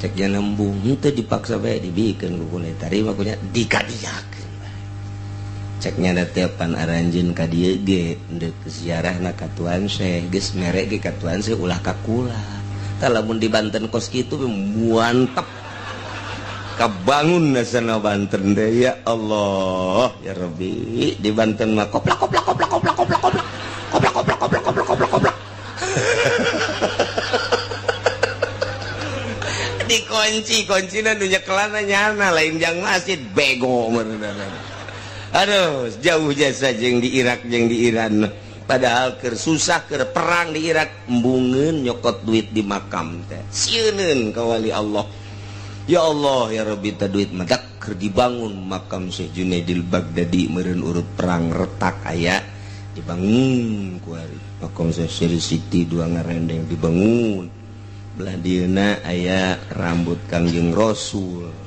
cek nya embung henteu dipaksa bae, dibikeun ku kula tarima kunya dikadiakeun. Ceknya ada tiapan aranjeun ka dieu ge deuk ziarahna ka Tuan Syekh, geus mere ge ka Tuan Syekh, ulah ka kula. Tah, lamun di Banten kos kitu mantep kabangun nasana Banten deh. Ya Allah ya Rabbi, di Banten mah koplak koplak koplak koplak koplak koplak koplak koplak koplak koplak koplak koplak, dikunci kuncina nu nyekelana nyana lain jang masjid, bego meureun. Aduh, jauh jasa jeung di Irak jeung di Iran. Padahal keur susah, keur perang di Irak, embungeun nyokot duit di makam teh, sieuneun ka wali Allah. Ya Allah ya Rabbi, teh duit mah keur dibangun makam Syekh Junaidil Baghdadi meureun, urut perang retak aya dibangun kuari. Makam Syekh Siri Siti dua ngarendeng dibangun. Belah dieuna aya rambut Kangjeng Rasul.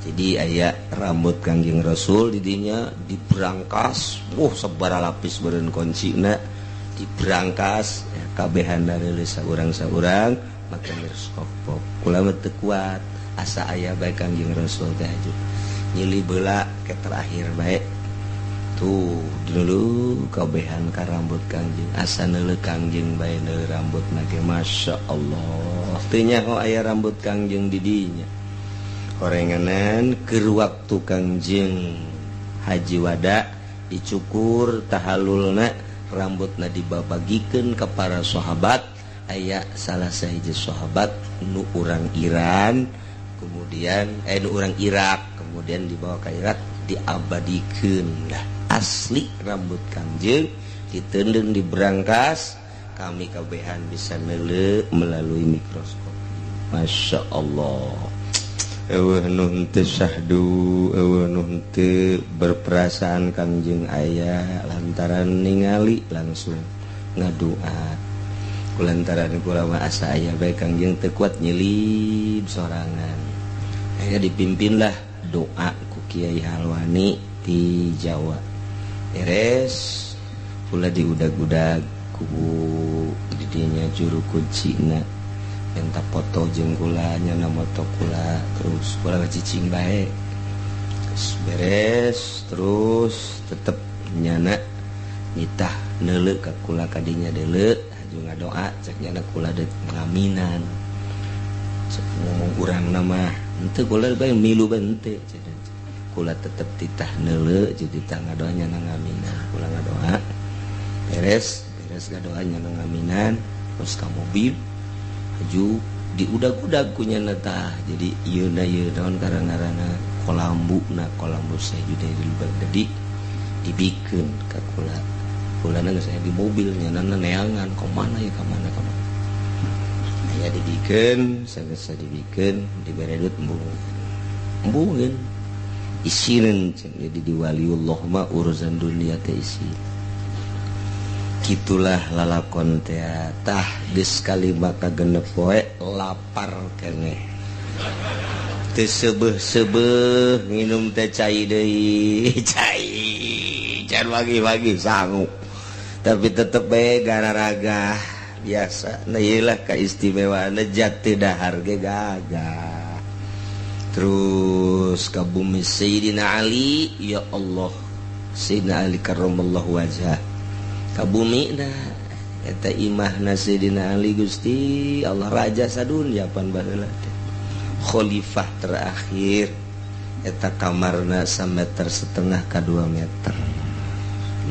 Jadi aya rambut Kangjeng Rasul didinya diberangkas, wah, sabara lapis beureun kuncina diberangkas ya, kabehan dari saurang-saurang maka mikroskop. Kula mah teu kuat, asa aya bae Kangjeng Rasul teh aju nyili beula ke terakhir bae tuh dulu kabehan ka rambut Kangjeng, asa neuleuh Kangjeng bae, neuleuh rambut ge. Masya Allah, teu nyaho aya rambut Kangjeng di dinya. Horenganan keur waktu Kangjeng Haji Wada dicukur tahalulna, rambutna dibabagikeun ke para sahabat. Aya salah sahiji sahabat nu urang Iran, kemudian nu urang Irak, kemudian dibawa ke Irak, diabadikeun lah asli rambut Kangjeng ditendeng di berangkas. Kami kabehan bisa neuleuh melalui mikroskop. Masya Allah, eueuh nu henteu syahdu, eueuh nu henteu berperasaan Kangjeng aya lantaran ningali langsung ngadua. Kulantaran kula mah asa aya bae Kangjeng, teu kuat nyelip sorangan. Akhirnya dipimpinlah doa ku Kiai Halwani di Jawa. Beres pula diudag-udag ku didinya juru kuncina, minta foto jeung kula, nyana moto kula. Terus kula cicing bae. Terus beres, terus tetep nyana nitah neuleuh ka kula kadinya, deuleu haju ngadoa. Cek nyana kula deuk ngaminan. Cek ngomong urang nama Henteu kula bae milu bae henteu kula tetep titah neuleu jadi titah ngadoa nya ngaminan kula ngadoa beres beres ngadoa nya ngaminan terus ka mobil haju diudag-udag ku nya tah jadi ieu na ieu naon karang-ngaranna kolambu na kolambu Syekh Junaidul Baghdadi dibikeun ka kula kula na geus aya di mobil nya neangan ka mana ya ka mana ka mana aya dibikeun sageus dibikeun dibere duit embung embungeun isireun jadi di waliullah mah urusan dunia teh isin gitulah lalakon teh tah geus kalima ka genep poe lapar keneh teu seubeuh-seubeuh nginum teh cai deui cai can wagi-wagi sangu tapi tetep bae gararaga biasa nah ieu lah kaistimewaanna jati dahar ge gagah terus ka bumi Sayyidina Ali ya Allah Sayyidina Ali karramallahu wajhah ka bumi na eta imahna Sayyidina Ali Gusti Allah raja sadunya pan baheula teh khalifah terakhir eta kamarna 1,5 meter ka 2 meter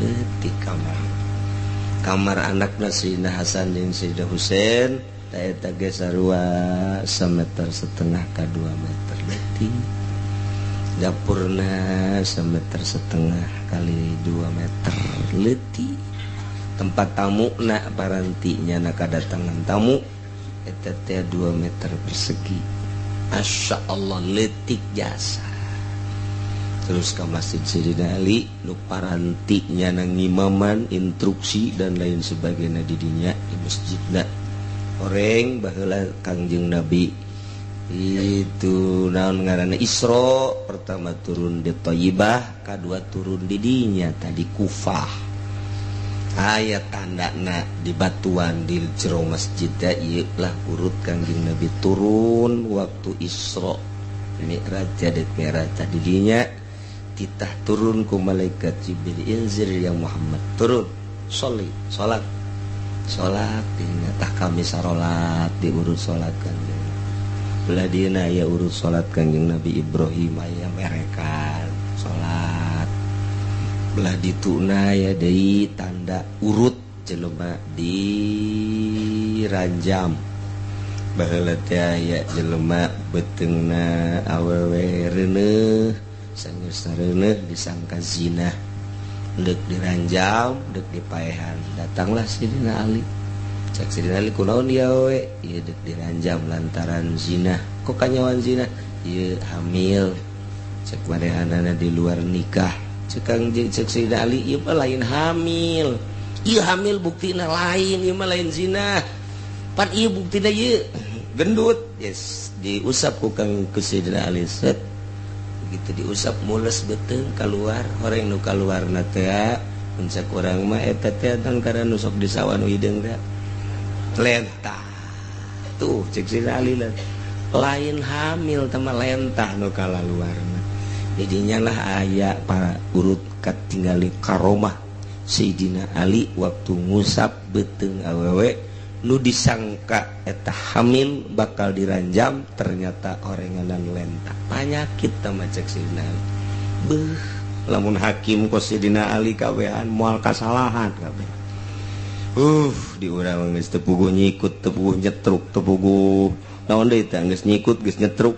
leutik kamar kamar anakna Sayyidina Hasan jeung Sayyidina Husain ta eta ge sarua 1,5 meter ka 2 meter leutik dapurna 1,5 meter kali 2 meter leutik tempat tamu na parantinya na kadatangan tamu eta teh 2 meter persegi. Masya Allah leutik jasa. Terus ke Masjid Sayyidina Ali nu parantinya na ngimaman instruksi dan lain sebagainya didinya di masjidna oreng baheula Kangjeng Nabi itu naon ngaranna Isra pertama turun di Thayyibah kadua turun di dinya tadi Kufah aya tandana di batuan di jero masjid ieu lah urut Kangjeng Nabi turun waktu Isra Mi'raj jadi Mi'raj tadi dinya titah turun ku malaikat Jibril inzir ya Muhammad turun sholli salat salat dinya tah kami sarolat diurut salat Kangjeng belah dieuna aya urut salat Kangjeng Nabi Ibrahim aya merekan salat belah dituna ya deui tanda urut jelema diranjam baheula teh aya jelema beuteungna awewe reuneuh sanggeus reuneuh disangka zina deuk diranjam deuk dipaehan datanglah Sidina Ali cek Sidina Ali kunaon ieu awewe ieu deuk diranjam lantaran zina kok kanyawan zina ieu hamil cek manehanana di luar nikah cekang cek Sayyidina Ali ieu mah lain hamil ieu hamil buktina lain ieu mah lain zina pan ieu buktina ieu gendut yes diusap ku Kang ku Sayyidina Ali set begitu diusap mules beuteung keluar horeng nu kaluarna teh mun cek urang mah eta teh tangkaran nu sok disawan hideung teh lentah tuh cek Sayyidina Ali lain hamil teh mah lentah nu kalaluarna jadinya lah aya para urut katinggali karomah Sayyidina Ali waktu ngusap beuteung awewe nu disangka eta hamil bakal diranjam ternyata orenganan lentah panyakit tama cek Sayyidina Ali beuh lamun hakim ko Sayyidina Ali kabehan moal kasalahan kabeh di urang geus teu puguh nyikut teu puguh nyetruk teu puguh naon deui teh geus nyikut geus nyetruk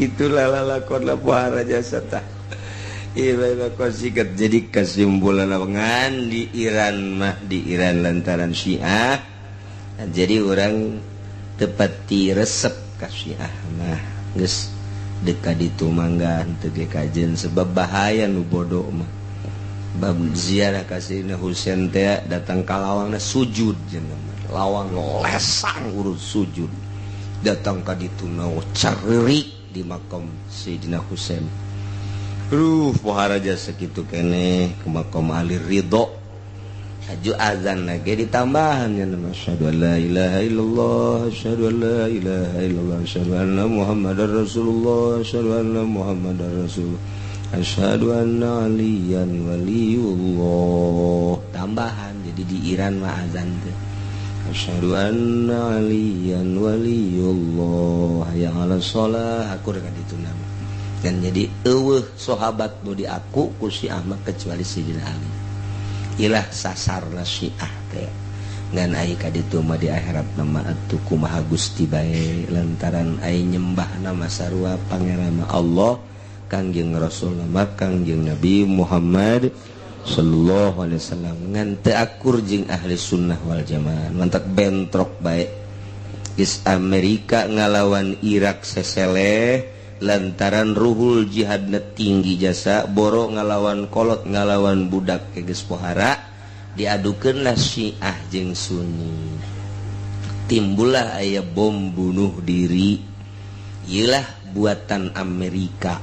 itulah lalakon lah pohara jasa tah jadi kesimpulan ngan di Iran mah di Iran lantaran Syiah jadi orang tepati resep ka Syiah mah geus deka ditu mangga henteu ge kajen sebab bahaya nu bodoh mah bab ziarah ka Sayyidina Husain teh datang ka lawangna sujud cenah lawang lesang urut sujud datang ka ditu caririk di makam Sayyidina Husain. Ruh pohara jasa kitu keneh ke makam Ali Ridho. Aju azan lagi ditambahan ya nama asyhadu an la ilaha illallah asyhadu an la ilaha illallah asyhadu anna Muhammadar Rasulullah asyhadu anna Muhammadar Rasulullah asyhadu anna aliyan waliyullah. Tambahan jadi di Iran mah azan teh. Asyhadu anna aliyan waliyullah, hayya 'ala shalah, akur ka ditu nama. Dan jadi eueuh sahabat nu diaku ku Syiah mah kecuali Sidina Ali. Ilah sasarna Syiah teh. Ngan ai ka ditu mah di akhirat nama atuh kumaha Gusti bae, lantaran ai nyembah nama sarua pangeran Allah, Kangjeng Rasul nama Kangjeng Nabi Muhammad sallallahu alaihi wasallam, ngan teu akur jeung ahli sunnah wal jamaah, mantak bentrok bae. Geus Amerika ngalawan Irak seseleh lantaran ruhul jihadna tinggi jasa, boro ngalawan kolot ngalawan budak ke geus pohara, diadukeunlah Syiah jeung Sunni, timbullah aya bom bunuh diri. Iyalah buatan Amerika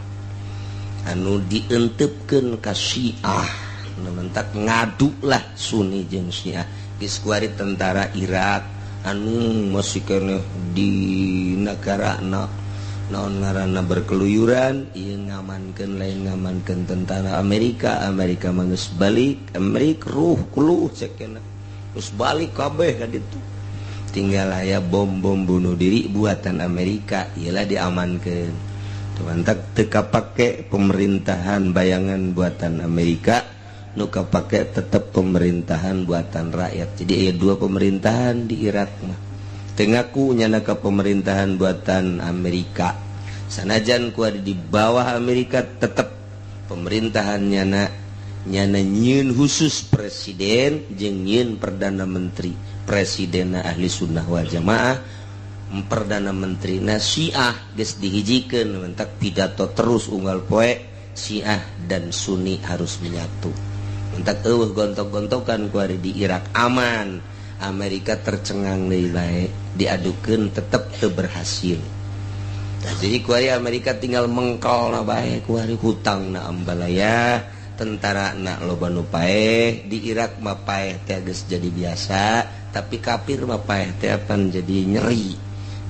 anu dientepkeun ka Syiah, mentak ngaduklah Sunni jeung Syiah. Geus kuari tentara Irak anu masih keneh di negara naon ngaranna berkeluyuran, ieu ngamankeun, lain ngamankeun tentara Amerika. Amerika mah geus balik, Amerika ruh kuluh cekena geus balik kabeh ka ditu, tinggal aya bom-bom bunuh diri buatan Amerika, ialah diamankeun. Mantak teu kapake pemerintahan bayangan buatan Amerika, nu kapake tetep pemerintahan buatan rakyat. Jadi aya dua pemerintahan di Irak mah, teu ngaku nyana ka pemerintahan buatan Amerika, sanajan ku ada di bawah Amerika, tetep pemerintahan nyana, nyana nyieun khusus presiden jeung nyieun perdana menteri. Presiden ahli sunnah wal jamaah, perdana menteri na Syiah. Geus dihijikeun, mentak pidato terus unggal poe, Syiah dan Sunni harus menyatu. Mentak eueuh gontok-gontokan kuari di Irak, aman. Amerika tercengang deui bae, diadukeun tetep teu berhasil. Nah, jadi kuari Amerika tinggal mengkol na bae kuari, hutang na ambalaya, tentara na loba nu paeh. Di Irak mah paeh teh geus jadi biasa, tapi kafir mah paeh teh apan jadi nyeri.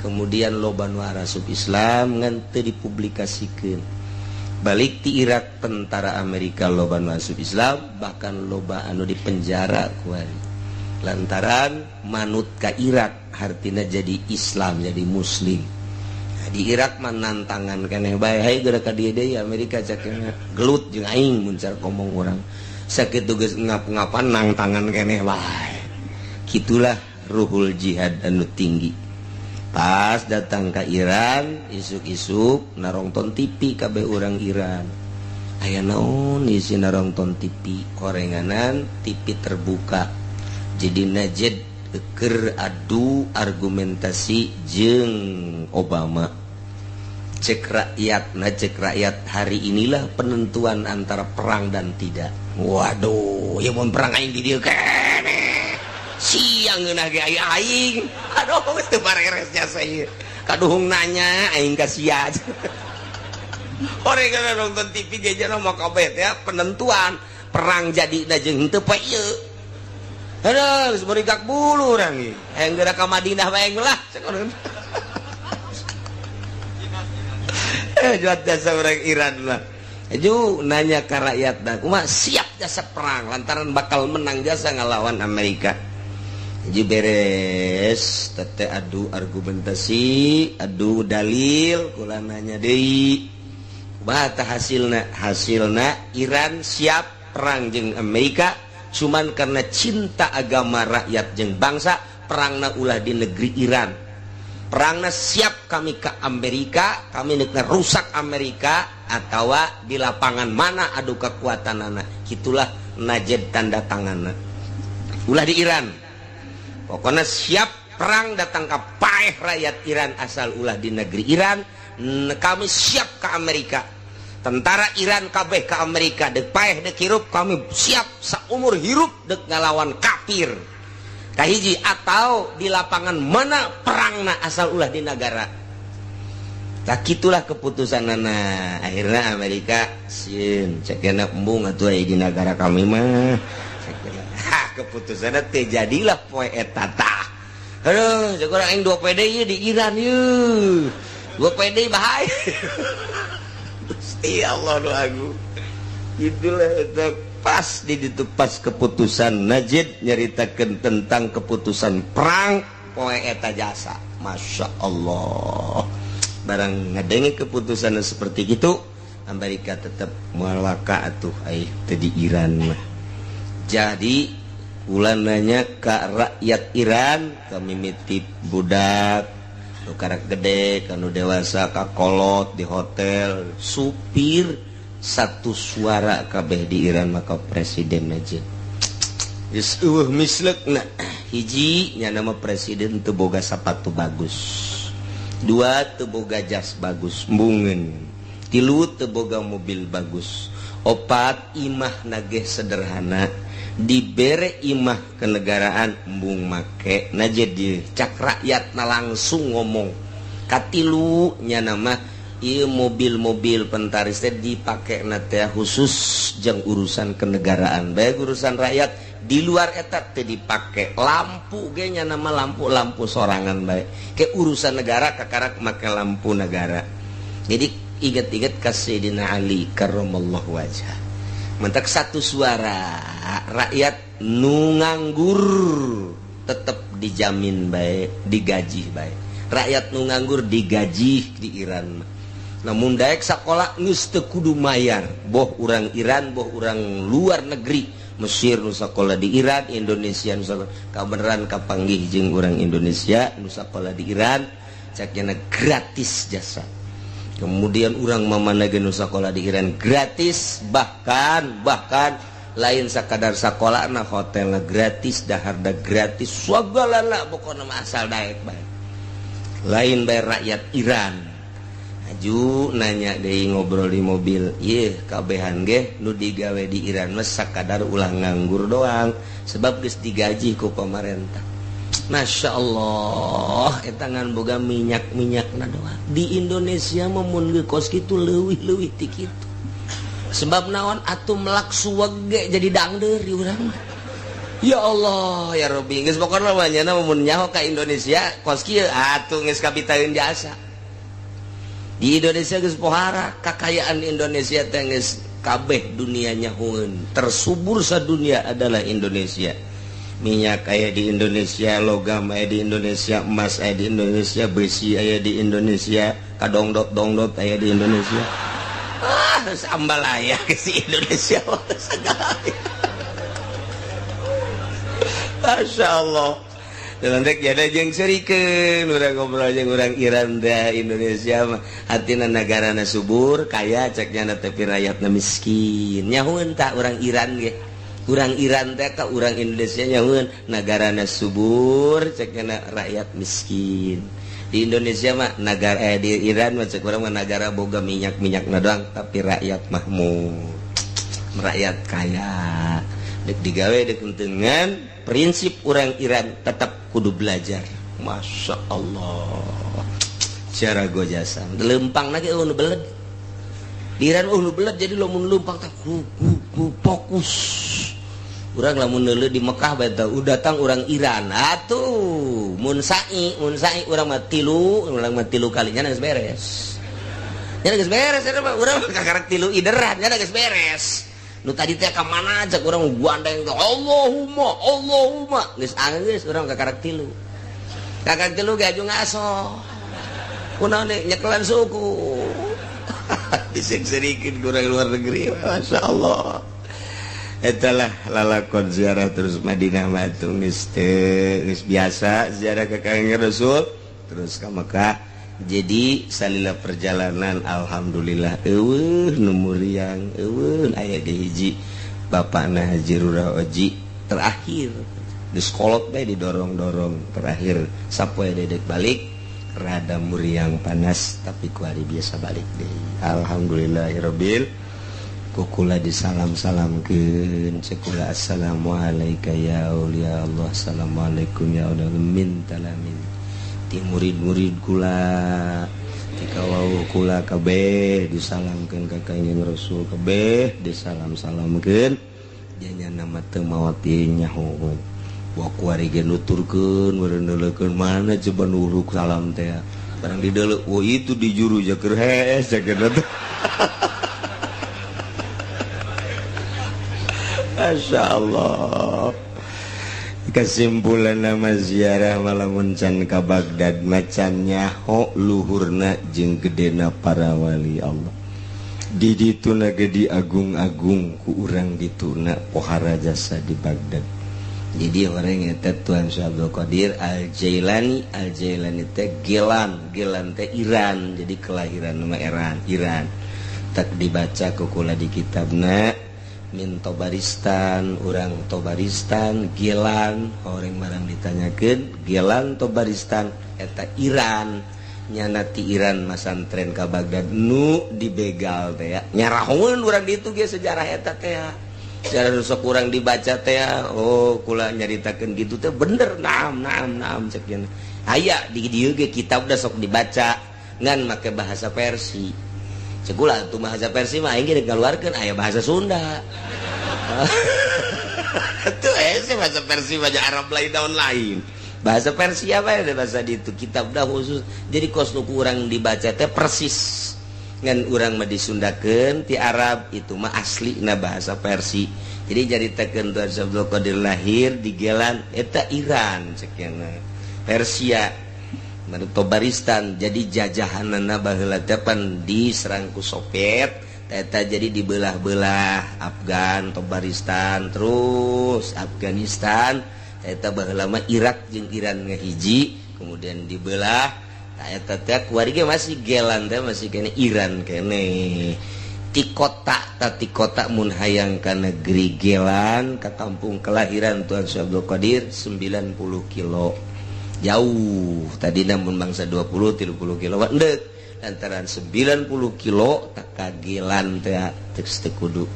Kemudian loba nu arasup Islam ngan teu dipublikasikeun. Balik di Irak, tentara Amerika loba nu asup Islam, bahkan loba anu dipenjara kuari lantaran manut ka Irak, hartina jadi Islam, jadi Muslim. Nah, di Irak mah nantangan keneh bae, "Hayu geura ka dieu deui Amerika," caknya, "gelut jeung aing." Mun cara ngomong urang sakitu geus ngap-ngapan, nangtangan keneh bae. Kitulah ruhul jihad anu tinggi. Pas datang ke Iran, isuk-isuk narongton TV kabeh orang Iran, aya naon isi narongton TV orenganan, TV terbuka. Jadi Najed keur adu argumentasi jeung Obama. Cek rakyat, nah, cek rakyat, hari inilah penentuan antara perang dan tidak. Waduh ya, mun perang aing di dieu keneh siang ngeunah ge aing aing. Aduh, geus teu bareres jasa ieu, kaduhung nanya aing ka sia. Orang nonton TV ge jana mah kabeh teh penentuan perang jadi jeung henteu poe ieu. Aduh, geus berigak bulu urang ieu. Hayang geura ka Madinah bae lah cek urang. Juat jasa orang Iran lah. Ju nanya ke rakyat dah, kumaha, siap jasa perang lantaran bakal menang jasa ngalawan Amerika. Jadi beres tete adu argumentasi, adu dalil, kula nanya deui. Kumaha tah hasilna? Hasilna Iran siap perang jeung Amerika, cuman karena cinta agama, rakyat jeung bangsa, perangna ulah di negeri Iran. Perangna siap kami ke Amerika, kami nek rusak Amerika atau di lapangan mana adu kekuatan anak. Itulah Najed tanda tangan, ulah di Iran. Pokoknya siap perang datang ke paeh rakyat Iran, asal ulah di negeri Iran. Kami siap ke Amerika, tentara Iran kabeh ke Amerika, dek paeh dek hirup, kami siap seumur hirup dek ngalawan kafir. Kahiji, atau di lapangan mana perangna, asal ulah di negara. Tak itulah keputusan nana. Akhirnya Amerika sieun, cekena embung atuh di negara kami mah. Ha, keputusan teh jadilah poe eta tah. Aduh, cek urang, aing 2 PD ieu di Iran ieu. 2 PD bahaya. Gusti Allah nu agung. Itulah eta. Pas di ditu, pas keputusan Najd, nyaritakeun tentang keputusan perang poe eta jasa. Masya Allah, barang ngadenge keputusan seperti itu, Amerika tetap mualaka atuh ai teu di Iran mah. Jadi ulah nanya ke rakyat Iran, kami mitip budak nu karak gede kanu dewasa, kakolot di hotel, supir, satu suara kabeh di Iran maka presiden aja. Geus eueuh mislekna. Hiji nya nama presiden teu boga sepatu bagus, dua teu boga jas bagus embungeun, tilu teu boga mobil bagus, opat imah nageh sederhana, dibere imah kenegaraan embung make. Nah, jadi cak rakyat na langsung ngomong. Katilu nya nama ieu mobil-mobil pentaris teh dipake na teh khusus jang urusan kenegaraan baik, urusan rakyat di luar eta teh dipake. Lampu ge nya nama lampu-lampu sorangan baik, ke urusan negara kakarak make lampu negara. Jadi inget-inget ka Sayyidina Ali karramallahu wajah. Mentak satu suara rakyat, nu nganggur tetap dijamin baik, digaji baik. Rakyat nu nganggur digaji di Iran. Namun daek sekolah geus teu kudu mayar, boh urang Iran boh urang luar negeri, Mesir nu sakola di Iran, Indonesia nu sakola. Kabeneran kapanggih jeung urang Indonesia nu sakola di Iran, caknya gratis jasa. Kemudian urang mamana ge nu sakola di Iran gratis, bahkan bahkan lain sakadar sakola na, hotelna gratis, daharna gratis, sagalana pokokna mah asal daek bae, lain bayar rakyat Iran. Aju nanya deui, ngobrol di mobil. Ieu kabehan ge nu digawe di Iran mah sakadar ulah nganggur doang, sebab geus digaji ku pamarentah. Masya Allah, eta ngan boga minyak-minyakna doang. Di Indonesia mah mun geus kos kitu leuwih-leuwih ti kitu. Sebab naon atuh, melak suweg ge jadi dangdeur di urang mah. Ya Allah ya Rabbi, geus pokona mah nya mun nyaho ka Indonesia kos kieu atuh geus kapitaeun jasa. Di Indonesia geus pohara kakayaan Indonesia teh, geus kabeh dunia nyahoeun, tersubur sadunia adalah Indonesia. Minyak aya di Indonesia, logam aya di Indonesia, emas aya di Indonesia, besi aya di Indonesia, kadongdot dongdot aya di Indonesia. Ah, sambal aya ke si Indonesia segala. Masya Allah. Dan jadi jeung serikeun urang ngobrol jeung urang Iran teh, Indonesia mah hatina negarana subur kaya ceknya, tapi rakyatna miskin. Nyahoeun tak urang Iran ge? Urang Iran teh ka urang Indonesia nyahoeun negarana subur ceknya, rakyat miskin. Di Indonesia mah negara, eh, di Iran mah cek urang mah negara boga minyak-minyak doang, tapi rakyat makmur, rakyat kaya. Dek digawe dek dengan prinsip orang Iran tetap kudu belajar. Masya Allah, cara gojasa lempang lagi nu beled di Iran, nu beled. Jadi lamun lempang tak ku, ku, ku, fokus. Urang lamun neuleuh di Mekah bae udah datang orang Iran atuh, mun sa'i, mun sa'i urang mah tilu, urang mah tilu kalinya geus beres nya, geus beres eta mah. Urang mah kakarak tilu ideran nya geus beres. Nu tadi teh ka mana aja urang gandeng teh, Allahumma Allahumma, geus geus urang kakarak tilu, kakarak tilu ge aju ngaso kunaon nyekelan suku. Disek-serikin kurang luar negeri. Masya Allah, etalah lalakon ziarah. Terus Madinah mah geus geus biasa ziarah ke Kangjeng Rasul, terus ke Mekah. Jadi salila perjalanan alhamdulillah eueuh nu muriang, eueuh. Aya di hiji bapakna Haji Rura Oji terakhir di sekolot bae didorong-dorong, terakhir sapoe dedek balik rada muriang panas, tapi kuari biasa balik deui. Alhamdulillahirabbil kukula disalam-salamkeun cekula, assalamualaikum ya aulia Allah, assalamualaikum ya Allah, min talamin ti murid-murid kula, ti kawauh kula kabeh disalamkeun ka Kangjeng Rasul, kabeh disalam-salamkeun. Janya nama teu maot nyaho wa kuari ge nuturkeun meureun mana coba nuruk salam teh barang dideuleu, oh itu di juru jaker hees jaker teh. Masya Allah. Kesimpulan nama ziarah malamun can ka Baghdad macan nyaho luhurna jeung gedena para wali Allah. Di dituna ge diagung-agung ku urang dituna pohara jasa di Baghdad. Jadi orang eta Tuan Syekh Abdul Qadir Al Jailani, Al Jailani teh Gelan, Gelan teh Iran, jadi kelahiran nama Iran, Iran. Tak dibaca ku kula di kitabna min Tobaristan, urang Tobaristan, Gelan, orang barang ditanyakeun Gelan Tobaristan eta Iran. Nyana ti Iran masantren ka Baghdad nu dibegal teh ya. Nyarahoeun urang ditu ge sejarah eta teh ya. Sejarah sok kurang dibaca teh ya. Oh, kula nyaritakeun gitu teh bener, naam naam naam cek nya. Aya di dieu ge kitab da sok dibaca ngan make bahasa Persi. Cek kula tuh bahasa Persi mah aing ge dikeluarkeun aya bahasa Sunda. Tuh bahasa Persi bahasa Arab lain daun lain. Bahasa Persia apa ya bahasa itu kitab dah khusus. Jadi kos nu kurang dibaca teh persis ngan urang mah disundakeun ti Arab, itu mah asli na bahasa Persi. Jadi caritakeun Tuan Abdul Qadir lahir di Gelan eta Iran cekiana Persia Tobaristan. Jadi jajahanana baheula teh pan diserang ku Soviet eta, jadi dibelah-belah Afgan, Tobaristan, terus Afghanistan. Eta baheula mah Irak jeung Iran ngahiji, kemudian dibelah. Tah eta teh kuari ge masih Gelan teh masih kene Iran kene. Ti kota ta ti kota mun hayang ka negeri Gelan, ka kampung kelahiran Tuan Syekh Abdul Qadir, 90 kilo jauh. Tadi namun bangsa 20 30 kilo endek lantaran 90 kilo tak ka Gelan teh teu kudu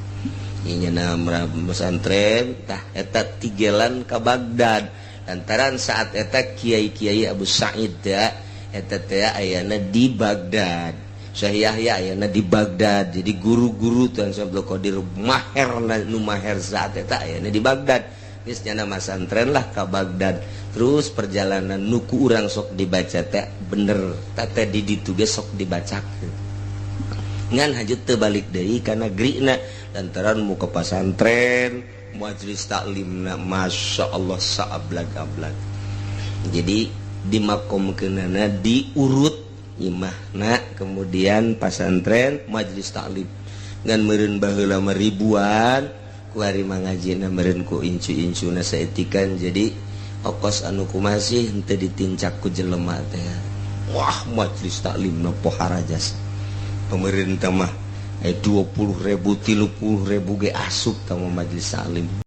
inya pesantren. Tah eta ti Gelan ka Baghdad lantaran saat eta kiai-kiai Abu Sa'id ya eta teh ayana di Baghdad, Syekh Yahya ayana di Baghdad. Jadi guru-guru Tuan Syekh Abdul Qadir maher nu maher saat eta ayana di Baghdad. Geus nyana masantren lah ka Baghdad. Terus perjalanan nuku urang sok dibaca teh bener teh di ditu ge sok dibacakeun ngan hajut teu balik deui ka negrina lantaran muka pasantren majelis taklimna Masya Allah saablag-ablag. Jadi di makom kenana diurut imahna, kemudian pasantren, majelis taklim ngan meureun baheula mah ribuan, kuari mangajina meureun ku incu-incuna saetikan. Jadi okos anu kumasih henteu ditincak ku jelema teh. Wah, majelis taklimna pohara jasa pemerintah mah 20.000 30.000 ge asup tamu majelis taklim.